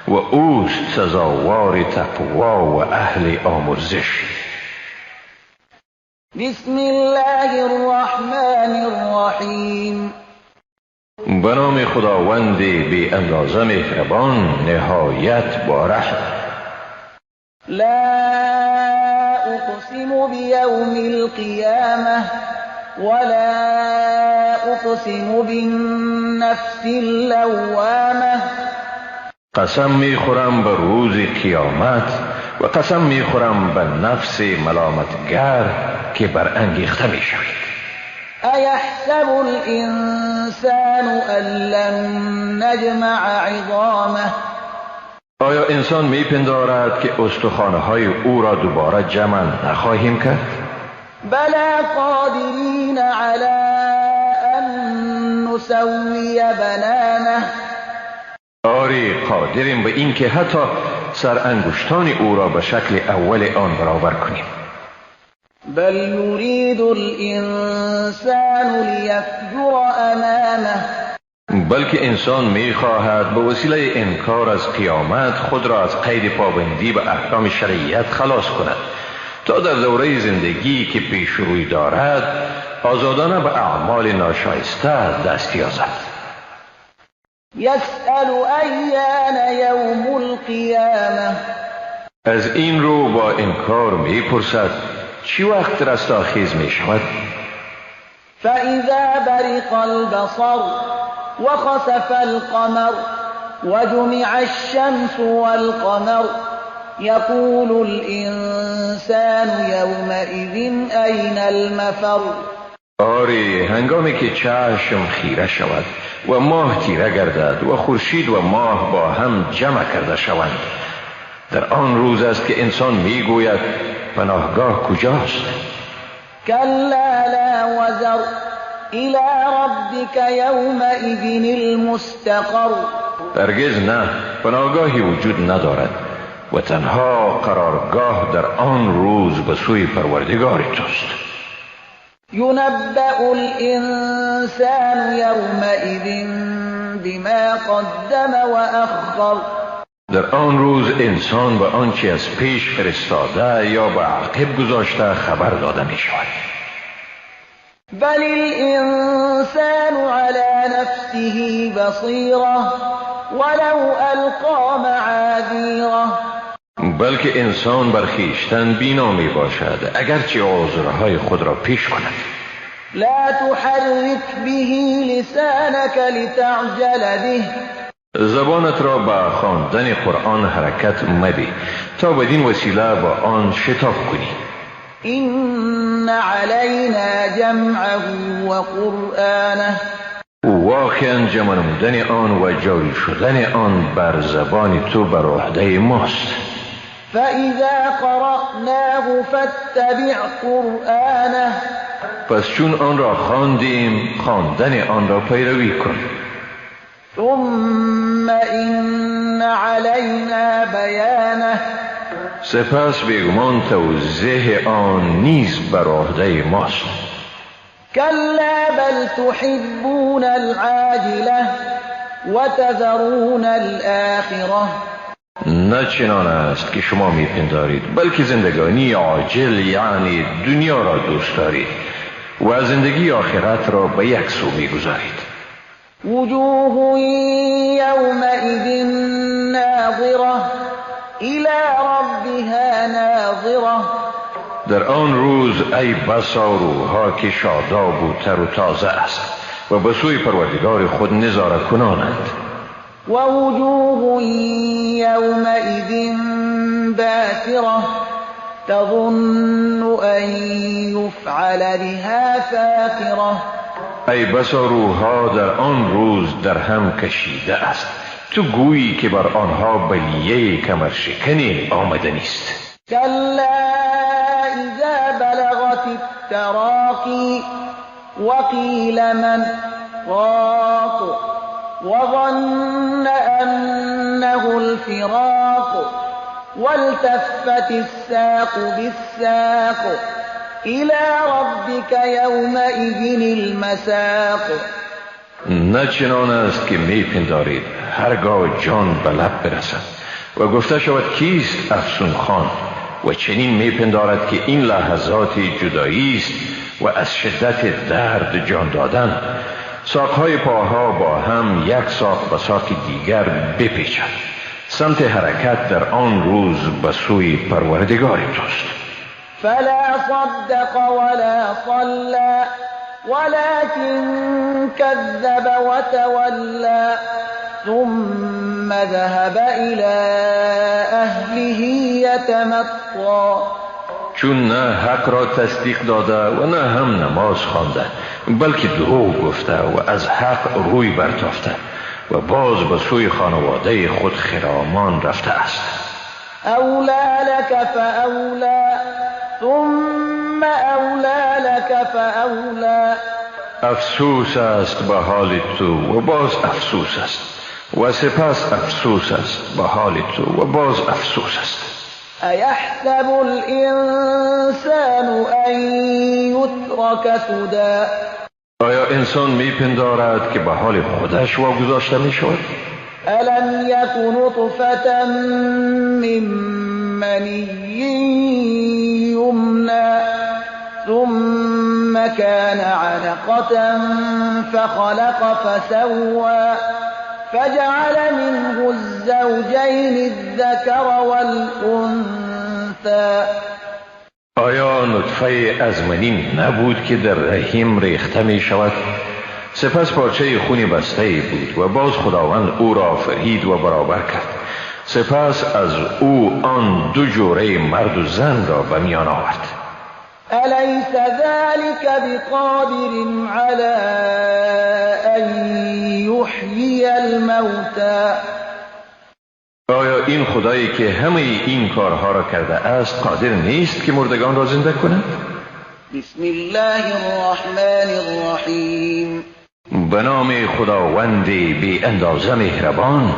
و اوست سزاوار تقوا و اهل آمرزش. بسم الله الرحمن الرحیم. به نام خداوند بی اندازه مهربان نهایت با رحم. لا اقسم بیوم القیامة ولا اقسم بالنفس اللوامة. قسم میخورم به روز قیامت و قسم میخورم به نفس ملامتگر که برانگیخته میشوید. ایحسب الانسان ان لن نجمع عظامه. آیا انسان میپندارد که استخوانهای او را دوباره جمع نخواهیم کرد؟ بلا قادرین علی ان نسوی بنانه. آری قادریم به این که حتی سر انگشتان او را به شکل اول آن برابر کنیم. بل یرید الانسان لیفجر امامه. بلکه انسان میخواهد به وسیله انکار از قیامت خود را از قید پابندی به احکام شریعت خلاص کند تا در دوره زندگی که پیش روی دارد آزادانه به اعمال ناشایسته دست یازد. یسأل ایان یوم القیامه. از این رو با انکار میپرسد چی وقت رستاخیز میشود؟ فإذا برق البصر وخسف القمر وجمع الشمس والقمر يقول الإنسان يومئذ أين المفر. آری هنگامی که چشم خیره شود و ماه تیره گردد و خورشید و ماه با هم جمع کرده شوند، در آن روز است که انسان میگوید پناهگاه کجاست؟ کلا لا وزر الى ربک یومئذ المستقر. هرگز نه، پناهگاهی وجود ندارد و تنها قرارگاه در آن روز به سوی پروردگار توست. ينبأ الإنسان يومئذ بما قدم وأخر. در آن روز انسان به آنچه از پیش فرستاده یا به عقب گذاشته خبر داده می شود. بل الإنسان على نفسه بصیرة ولو ألقى معاذیره. بلکه انسان بر خویشتن بینا می باشد اگرچه عذرهای خود را پیش کند. لا تحرک به لسانك لتعجل به. زبانت را به خواندن قرآن حرکت مده تا بدین وسیله با آن شتاب کنی. این علینا جمعه و قرآنه. واقعا جمع نمودن آن و جاری شدن آن بر زبان تو بر عهده ماست. فإذا قرأناه فاتبع قرآنه. پس چون آن را خواندیم خواندن آن را پیروی کن. ثم إن علينا بیانه. سپس بیگمان توضیح آن نیز بر عهده ماست. کلا بل تحبون العاجلة وتذرون الآخرة. نه چنان است که شما میپندارید، بلکه زندگانی عاجل یعنی دنیا را دوست دارید و زندگی آخرت را به یک سو میگذارید. وجوه یومئذ ناظرة الى ربها ناظرة. در آن روز ای بسا روحها که شاداب و تر و تازه است و به سوی پروردگار خود نظاره کنانند. و وجوه یومئذ باسرة تظن ان یفعل بها فاقرة. ای بسا روحها در آن روز در هم کشیده است، تو گویی که بر آنها بلیه کمرشکنی آمده نیست. کلا اذا بلغت التراقی وقیل من راق وظن انه الفراق الفراق والتفت الساق بالساق إلى ربك يومئذ المساق. نه چنان است که میپندارید هرگاه جان به لب برسد و گفته شود کیست افسون خوان، و چنین میپندارد که این لحظات جدایی است و از شدت درد جان دادن. ساقهای پاها با هم یک ساق به ساق دیگر بپیچد. سمت حرکت در آن روز به سوی پروردگار توست. فلا صدق ولا صلى ولكن كذب وتولى ثم ذهب إلى أهله يتمطى. چون نه حق را تصدیق داده و نه هم نماز خوانده، بلکه دروغ گفته و از حق روی برتافته و باز به سوی خانواده خود خرامان رفته است. اولی لک فاولی ثم اولی لک فاولی. افسوس است به حال تو و باز افسوس است و سپس افسوس است به حال تو و باز افسوس است. ایحسب الانسان ان یترک سدی. آیا انسان میپندارد که به حال خودش واگذاشته میشود؟ الم یک نطفة من منی یمنی ثم كان علقة فخلق فسوى فجعل منه الزوجين الذكر والأنثى. آیا نطفه از منی نبود که در رحم ریخته می شود؟ سپس پارچه خونی بسته بود و باز خداوند او را آفرید و برابر کرد. سپس از او آن دو جوره مرد و زن را به میان آورد. أليس ذلك بقادر على أن يحيي الموتى؟ آیا این خدایی که همه این کارها را کرده است قادر نیست که مردگان را زنده کند؟ بسم الله الرحمن الرحیم. به نام خداوند بی اندازه مهربان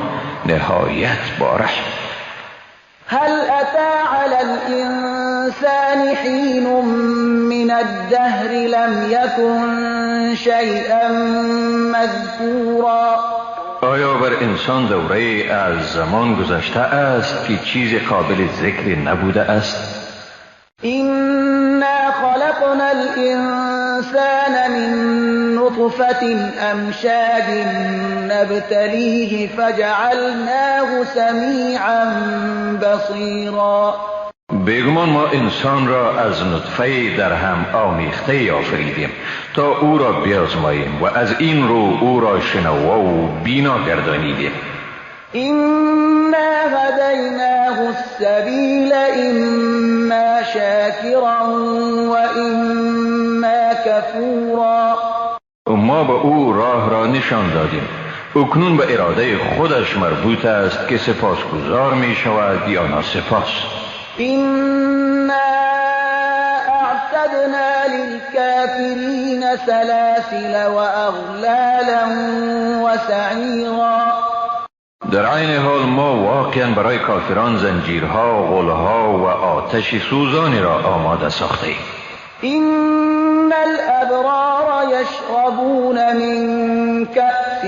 نهایت با رحم. هل أتى على الإنسان حين من الدهر لم يكن شيئا مذكورا. آیا بر انسان دوره از زمان گذشته است که چیز قابل ذکر نبوده است؟ إنا خلقنا الإنسان من نطفة أمشاج نبتليه فجعلناه سميعا بصيرا. بیگمان ما انسان را از نطفه در هم آمیخته آفریدیم تا او را بیازماییم و از این رو او را شنوا و بینا گردانیدیم. إنا هدیناه السبیل إما شاکرا و إما کفورا. ما به او راه را نشان دادیم، اکنون به اراده خودش مربوط است که سپاسگزار می شود یا ناسپاس. إنا أعتدنا للكافرين سلاسل وأغلالا وسعيرا. در عین حال ما واقعا برای کافران زنجیرها، غلها و آتش سوزانی را آماده ساخته ایم. إن الأبرار يشربون من كأس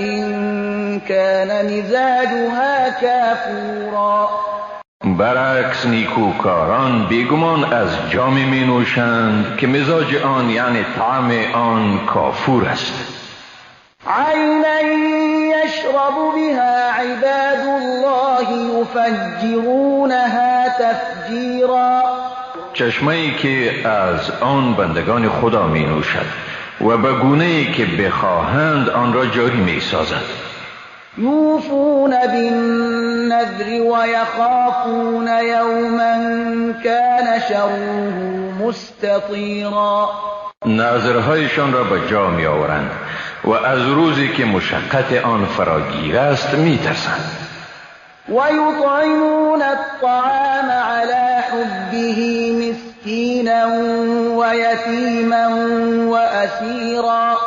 كان مزاجها كافورا. برعکس نیکوکاران بیگمان از جامی می نوشند که مزاج آن یعنی طعم آن کافور است. عینا یشرب بها عباد الله یفجرونها تفجیرا. چشمه‌ای که از آن بندگان خدا می نوشد و به گونه‌ای که بخواهند آن را جاری می سازد. یوفون بالنذر ویخافون یوما کان شره مستطیرا. نذرهایشان را به جا می آورند و از روزی که مشقت آن فراگیر است می ترسند. و یطعمون الطعام علی حبه مسکینا و یتیما و اسیرا.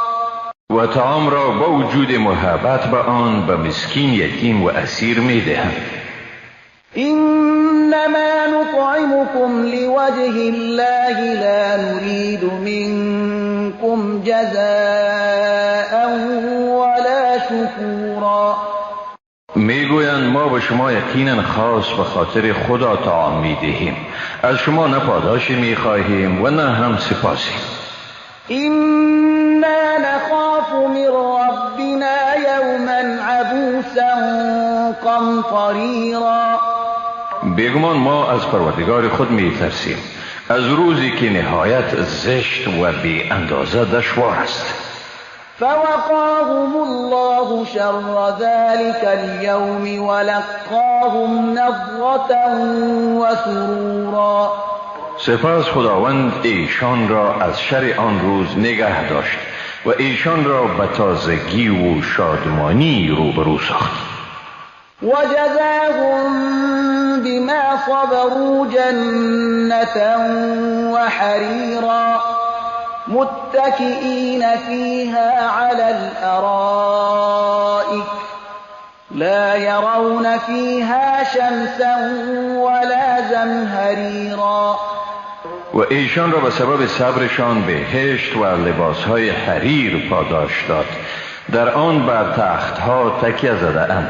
و طعام را با وجود محبت به آن به مسکین، یتیم و اسیر می دهند. إنما نطعمكم لوجه الله لا نريد منكم جزاء ولا شكورا. میگویند ما به شما یقینا خاص به خاطر خدا طعام میدهیم، از شما نه پاداشی میخواهیم و نه هم سپاسی. إنا نخاف من ربنا يوما عبوسا قمطريرا. بیگمان ما از پروردگار خود میترسیم، از روزی که نهایت زشت و بی اندازه دشوار است. فوقاهم الله شر ذلك اليوم ولقاهم نضرة وسرورا. سپس خداوند ایشان را از شر آن روز نگه داشت و ایشان را به تازگی و شادمانی روبرو ساخت. وجزاهم بما صبروا جنة وحريرا متكئين فيها على الأرائك لا يرون فيها شمسا ولا زمهريرا. و ایشان را به سبب صبرشان بهشت و لباسهای حریر پاداش داد. در آن بر تختها تکیه زده اند،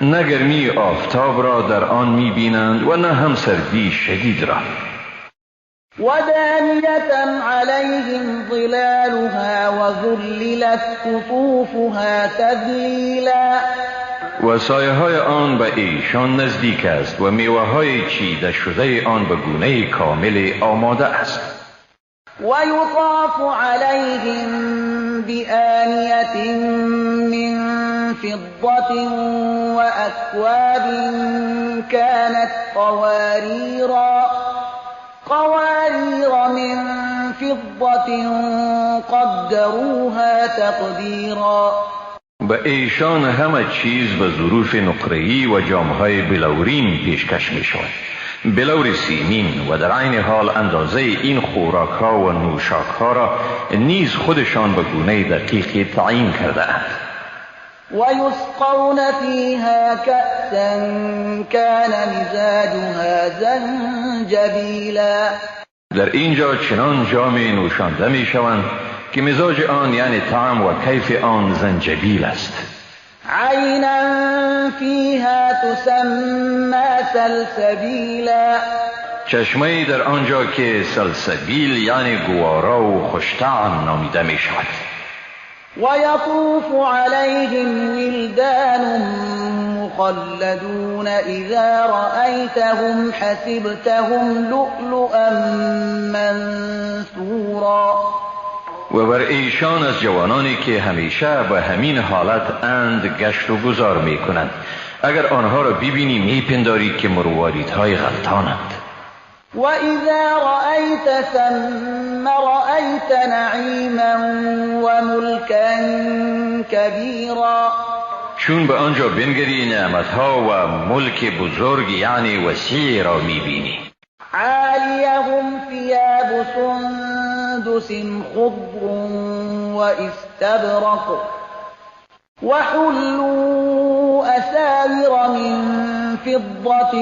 نه گرمی آفتاب را در آن میبینند و نه هم سردی شدید را. ودانية عليهم ظلالها وذللت قطوفها تذلیلا. و سایه های آن به ایشان نزدیک است و میوه های چیده شده آن به گونه کامل آماده است. ويطاف عليهم بآنية من فضة وأكواب كانت قوارير من فضة قدروها تقديرا. به ایشان همه چیز به ظروف نقره‌ای و جام‌های بلورین پیشکش می‌شود، بلور سیمین، و در عین حال اندازه این خوراک‌ها و نوشاک‌ها را نیز خودشان به گونه دقیقی تعیین کرده اند. ويسقون فيها كأسا كان مزاجها زنجبیلا. در اینجا چنان جام نوشانده می‌شوند که مزاج آن یعنی طعم و کیف آن زنجبیل است. عینا فیها تسمى سلسبیلا. چشمه‌ای در آنجا که سلسبیل یعنی گوارا و خوشطعم نامیده می شود. ويطوف عليهم ولدان مخلدون إذا رأيتهم حسبتهم لؤلؤا منثورا. و بر ایشان از جوانانی که همیشه به همین حالت اند گشت و گذار می کنند. اگر آنها را ببینی می پنداری که مرواریدهای غلطانند. و اذا رأیت ثم رأیت نعیما و ملکا کبیرا. چون به آنجا بنگری نعمتها و ملک بزرگ یعنی وسیع را می بینی. عالیهم ثیاب سندس خضر واستبرق وحلوا أساور من فضة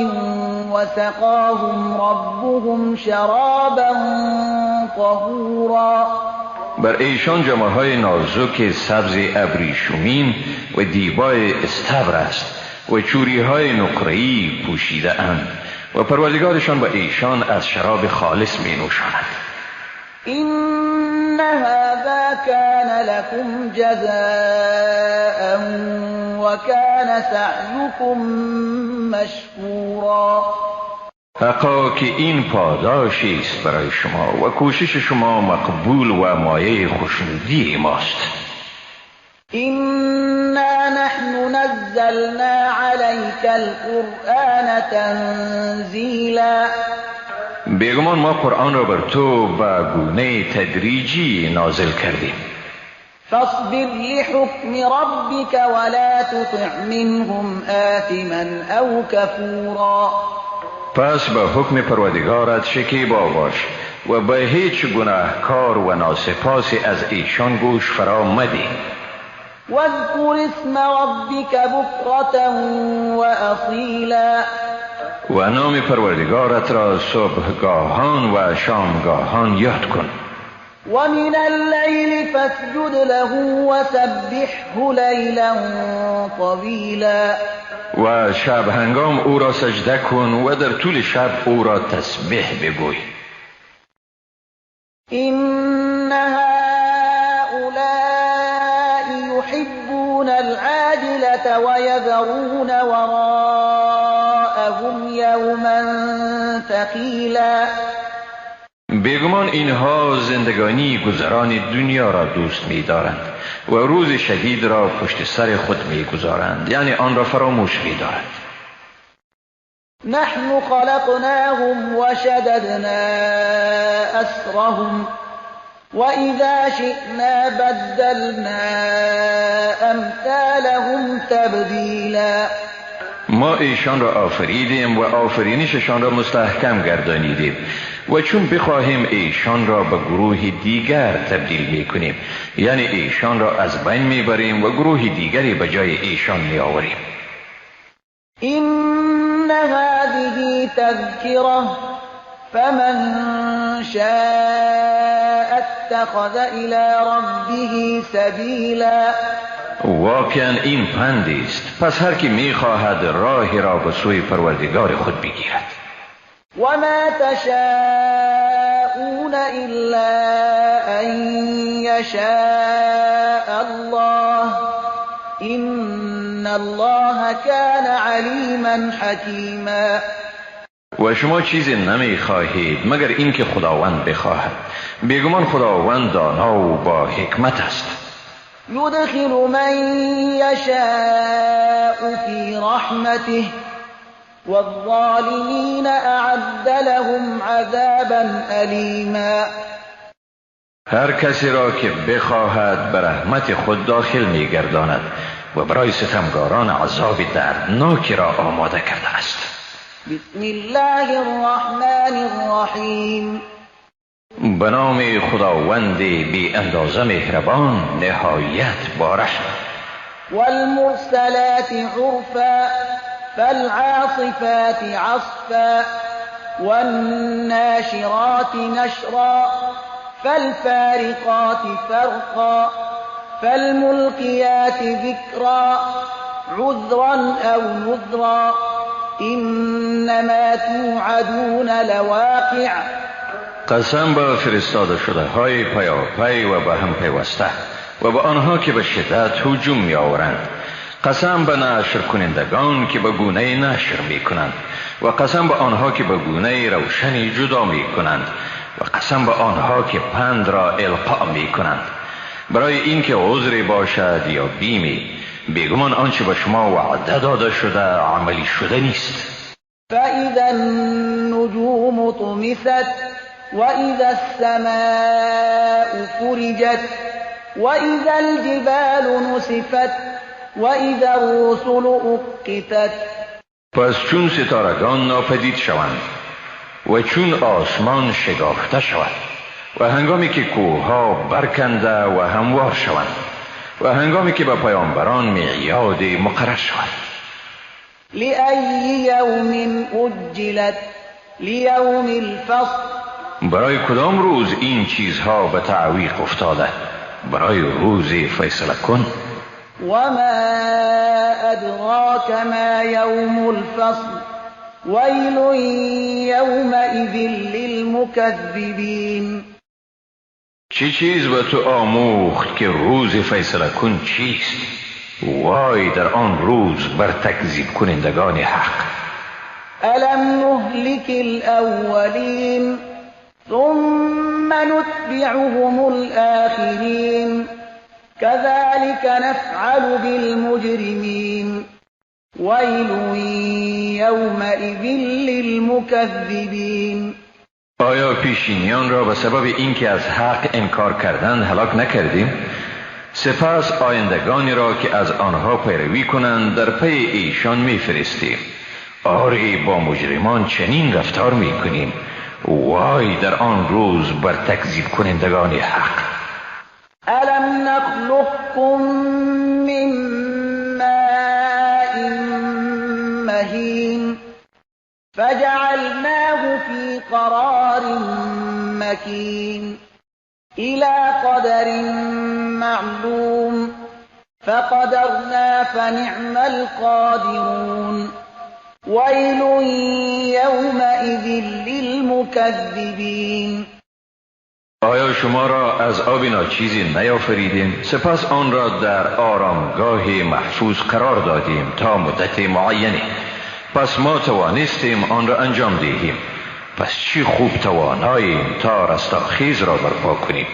وسقاهم ربهم شرابا طهورا. بر ایشان جامه‌های نازک سبز ابریشمین و دیبای استبر است و چوری‌های نقره‌ای پوشیده اند و پروردگارشان با ایشان از شراب خالص می نوشاند. إن هذا كان لكم جزاء وكان سعيكم مشكورا. حقا که این پاداشی است برای شما و کوشش شما مقبول و مایه خوشنودی ماست. إنا نحن نزلنا عليك القرآن تنزيلا. بیگمان ما قرآن را بر تو به گونه تدریجی نازل کردیم. فاصبر لحکم ربک ولا تطع منهم آثما او کفورا. پس به حکم پروردگارت شکیبا باش و به هیچ گناهکار و ناسپاسی از ایشان گوش فرا مده. واذکر اسم ربک بکرة وأصیلا. و نام پروردگارت را صبحگاهان و شامگاهان یاد کن. ومن الليل فاسجد له وسبحه ليلا طويلا. و شب هنگام او را سجده کن و در طول شب او را تسبیح بگوی. إن هؤلاء يحبون العاجلة ويذرون وراءهم يوما ثقيلا. بیگمان اینها زندگانی گذران دنیا را دوست می‌دارند و روز شدید را پشت سر خود می‌گذارند، یعنی آن را فراموش می‌دارند. نحن خلقناهم وشددنا أسرهم وإذا شئنا بدلنا أمثالهم تبدیلا. ما ایشان را آفریدیم و آفرینششان را مستحکم گردانیدیم و چون بخواهیم ایشان را به گروه دیگر تبدیل میکنیم، یعنی ایشان را از بین میبریم و گروه دیگری به جای ایشان میآوریم. إن هذه تذکرة فمن شاء اتخذ إلى ربه سبیلا. واقعا این پندی است، پس هر کی میخواهد راهی را به سوی پروردگار خود بگیرد. وما تشاءون إلا أن يشاء الله إن الله كان عليما حكيما. و شما چیزی نمیخواهید مگر اینکه خداوند بخواهد. بیگمان خداوند دانا و با حکمت است. يدخل من يشاء في رحمته والظالمين أعد لهم عذابا أليما. هر کسی را که بخواهد به رحمت خود داخل می‌گرداند و برای ستمگاران عذاب دردناکی را آماده کرده است. بسم الله الرحمن الرحیم. به نام خداوند بی اندازه مهربان نهایت بارحم. والمرسلات عرفا فالعاصفات عصفا والناشرات نشرا فالفارقات فرقا فالملقيات ذكرا عذرا أو نذرا إنما توعدون لواقع. قسم به فرستاده شده های پیاپی و به هم پیوسته و به آنها که به شدت هجوم می آورند. قسم به نشر کنندگان که به گونه نشر می کنند و قسم به آنها که به گونه روشنی جدا می کنند و قسم به آنها که پند را القا می کنند، برای اینکه عذری باشد یا بیمی. بیگمان آنچه به شما وعده داده شده عملی شده نیست. فإذا النجوم طمست وإذا السماء فرجت وإذا الجبال نسفت وإذا الرسل أقتت. پس چون ستارگان ناپدید شوند و چون آسمان شگافته شود و هنگامی که کوهها برکنده و هموار شوند و هنگامی که به پیامبران میعاد مقرر شود. لأی یوم أجلت لیوم الفصل. برای کدام روز این چیزها به تعویق افتاده؟ برای روز فیصله کن. وما أدراك ما يوم الفصل ويل يومئذ للمكذبين. چه چیز به تو آموخت که روز فیصله کن چیست؟ وای در آن روز بر تکذیب کنندگان حق. ألم نهلك الأولين ثم نتبعهم الآخرين كذلك نفعل بالمجرمين ويل يومئذ للمكذبين. آیا پیشینیان را به سبب اینکه از حق انکار کردند هلاک نکردیم؟ سپس آیندگانی را که از آنها پیروی کنند در پی ایشان میفرستیم. آری با مجرمان چنین رفتار میکنیم. وای در آن روز بر تکذیب کنندگان حق. ألم نخلقكم من ماء مهین فجعلناه في قرار مكين إلى قدر معلوم فقدرنا فنعم القادرون ويل يومئذ للمكذبين. آیا شما را از آب ناچیزی نیافریدیم؟ سپس آن را در آرامگاه محفوظ قرار دادیم تا مدت معینی. پس ما توانستیم آن را انجام دهیم. پس چی خوب تواناییم تا رستاخیز را برپا کنیم.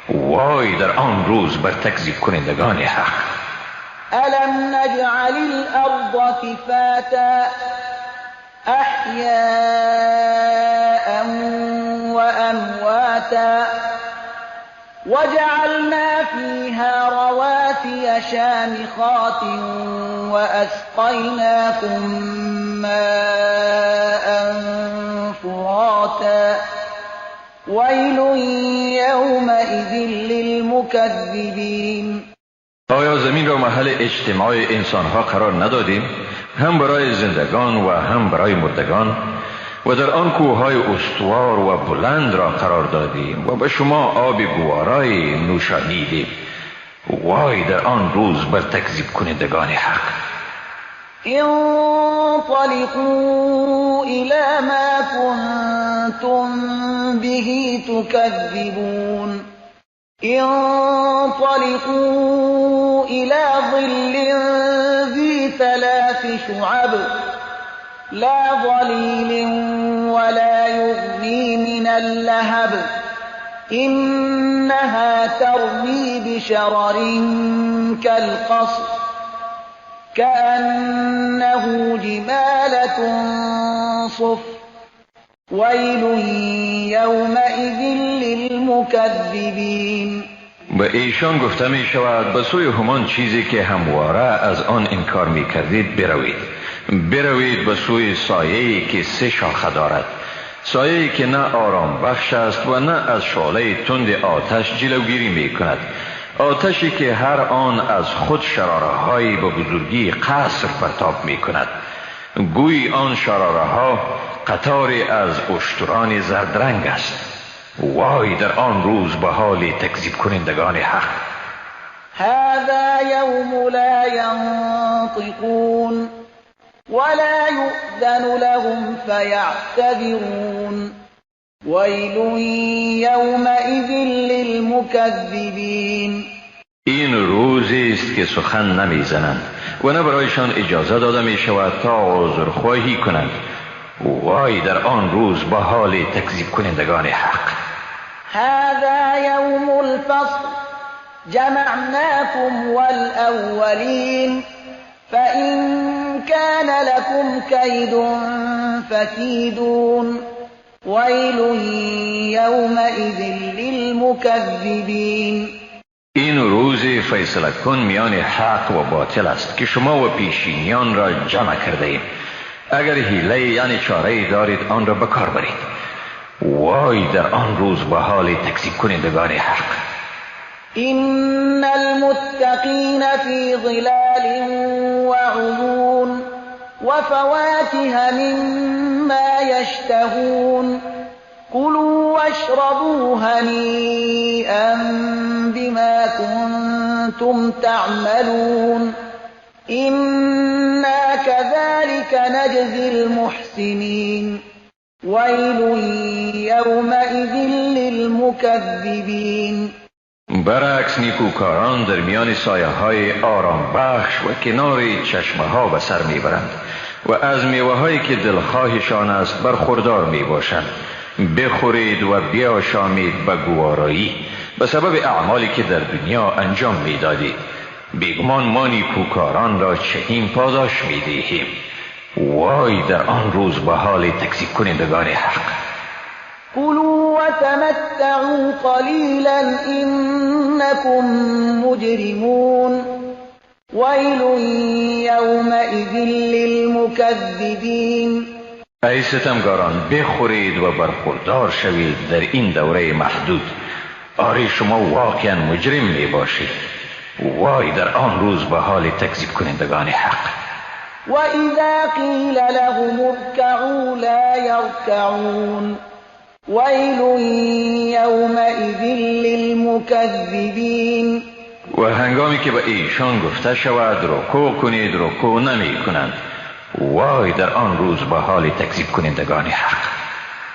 وای در آن روز بر تکذیب کنندگان حق. الم نجعل الارض کفاتا احیاء وامواتا وجعلنا فيها رواسي شامخات وأسقيناكم ماء فراتا ويل يومئذ للمكذبين. آیا زمین را محل اجتماع انسانها قرار ندادیم؟ هم برای زندگان و هم برای مردگان. و در آن کوههای استوار و بلند را قرار دادیم و به شما آب گوارای نوشانیدیم. وای در آن روز بر تکذیب کنندگان حق. انطلقوا إلى ما كنتم به تكذبون. انطلقوا إلى ظل ذي ثلاث شعب لا ظليل ولا يغني من اللهب إنها ترمي بشرر كالقصر كأنه جمالة صفر ويل يومئذ للمكذبين. به ایشان گفته می شود به سوی همان چیزی که همواره از آن انکار می کردید بروید. بروید به سوی سایه‌ای که سه شاخه دارد، سایه‌ای که نه آرام بخش است و نه از شعله تند آتش جلوگیری می کند، آتشی که هر آن از خود شراره‌هایی به بزرگی قصر پرتاب می کند. گویی آن شراره‌ها قطاری از اشتران زردرنگ است. وای در آن روز به حال تکذیب کنندگان حق. هذا یوم لا ینطقون ولا يؤذن لهم فيعتذرون ويل يومئذ للمكذبين. این روزی است که سخن نمیزنند و نه برایشان اجازه داده می شود تا عذرخواهی کنند. وای در آن روز به حال تکذیب کنندگان حق. هذا یوم الفصل جمعناكم والأولين فإن كان لكم كيد فكيدون ويل يومئذ للمكذبين. این روز فیصله کن میان حق و باطل است که شما و پیشینیان را جمع کرده ایم. اگر حیله یعنی چاره دارید آن را به کار برید. وای در آن روز به حال تکذیب کنندگان حق. إن المتقين في ظلال وعيون وفواكه مما يشتهون كلوا واشربوا هنيئا بما كنتم تعملون إنا كذلك نجزي المحسنين ويل يومئذ للمكذبين. برعکس نیکوکاران در میان سایه های آرام بخش و کنار چشمه ها به سر میبرند و از میوه هایی که دلخواهشان است برخوردار میباشند. بخورید و بیاشامید به گوارایی به سبب اعمالی که در دنیا انجام میدادید. بیگمان ما نیکوکاران را چنین پاداش میدهیم. وای در آن روز به حال تکذیب کنندگان حق. كلوا وتمتعوا قليلا إنكم مجرمون ويل يومئذ للمكذبين. ای ستمگاران، بخورید و برخوردار شوید در این دوره محدود. آری شما واقعا مجرم می باشید. وای در آن روز به حال تکذیب کنندگان حق. وإذا قيل لهم اركعوا لا يركعون. ويل يومئذ للمكذبين. و هنگامی که به ایشان گفته شود رکوع کنید، رکوع نمی کنند. وای در آن روز به حال تکذیب کنندگان حق.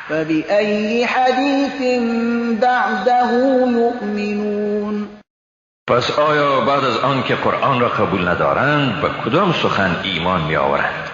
فبأي حدیث بعده یؤمنون. پس آیا بعد از آن که قرآن را قبول ندارند، به کدام سخن ایمان می آورند؟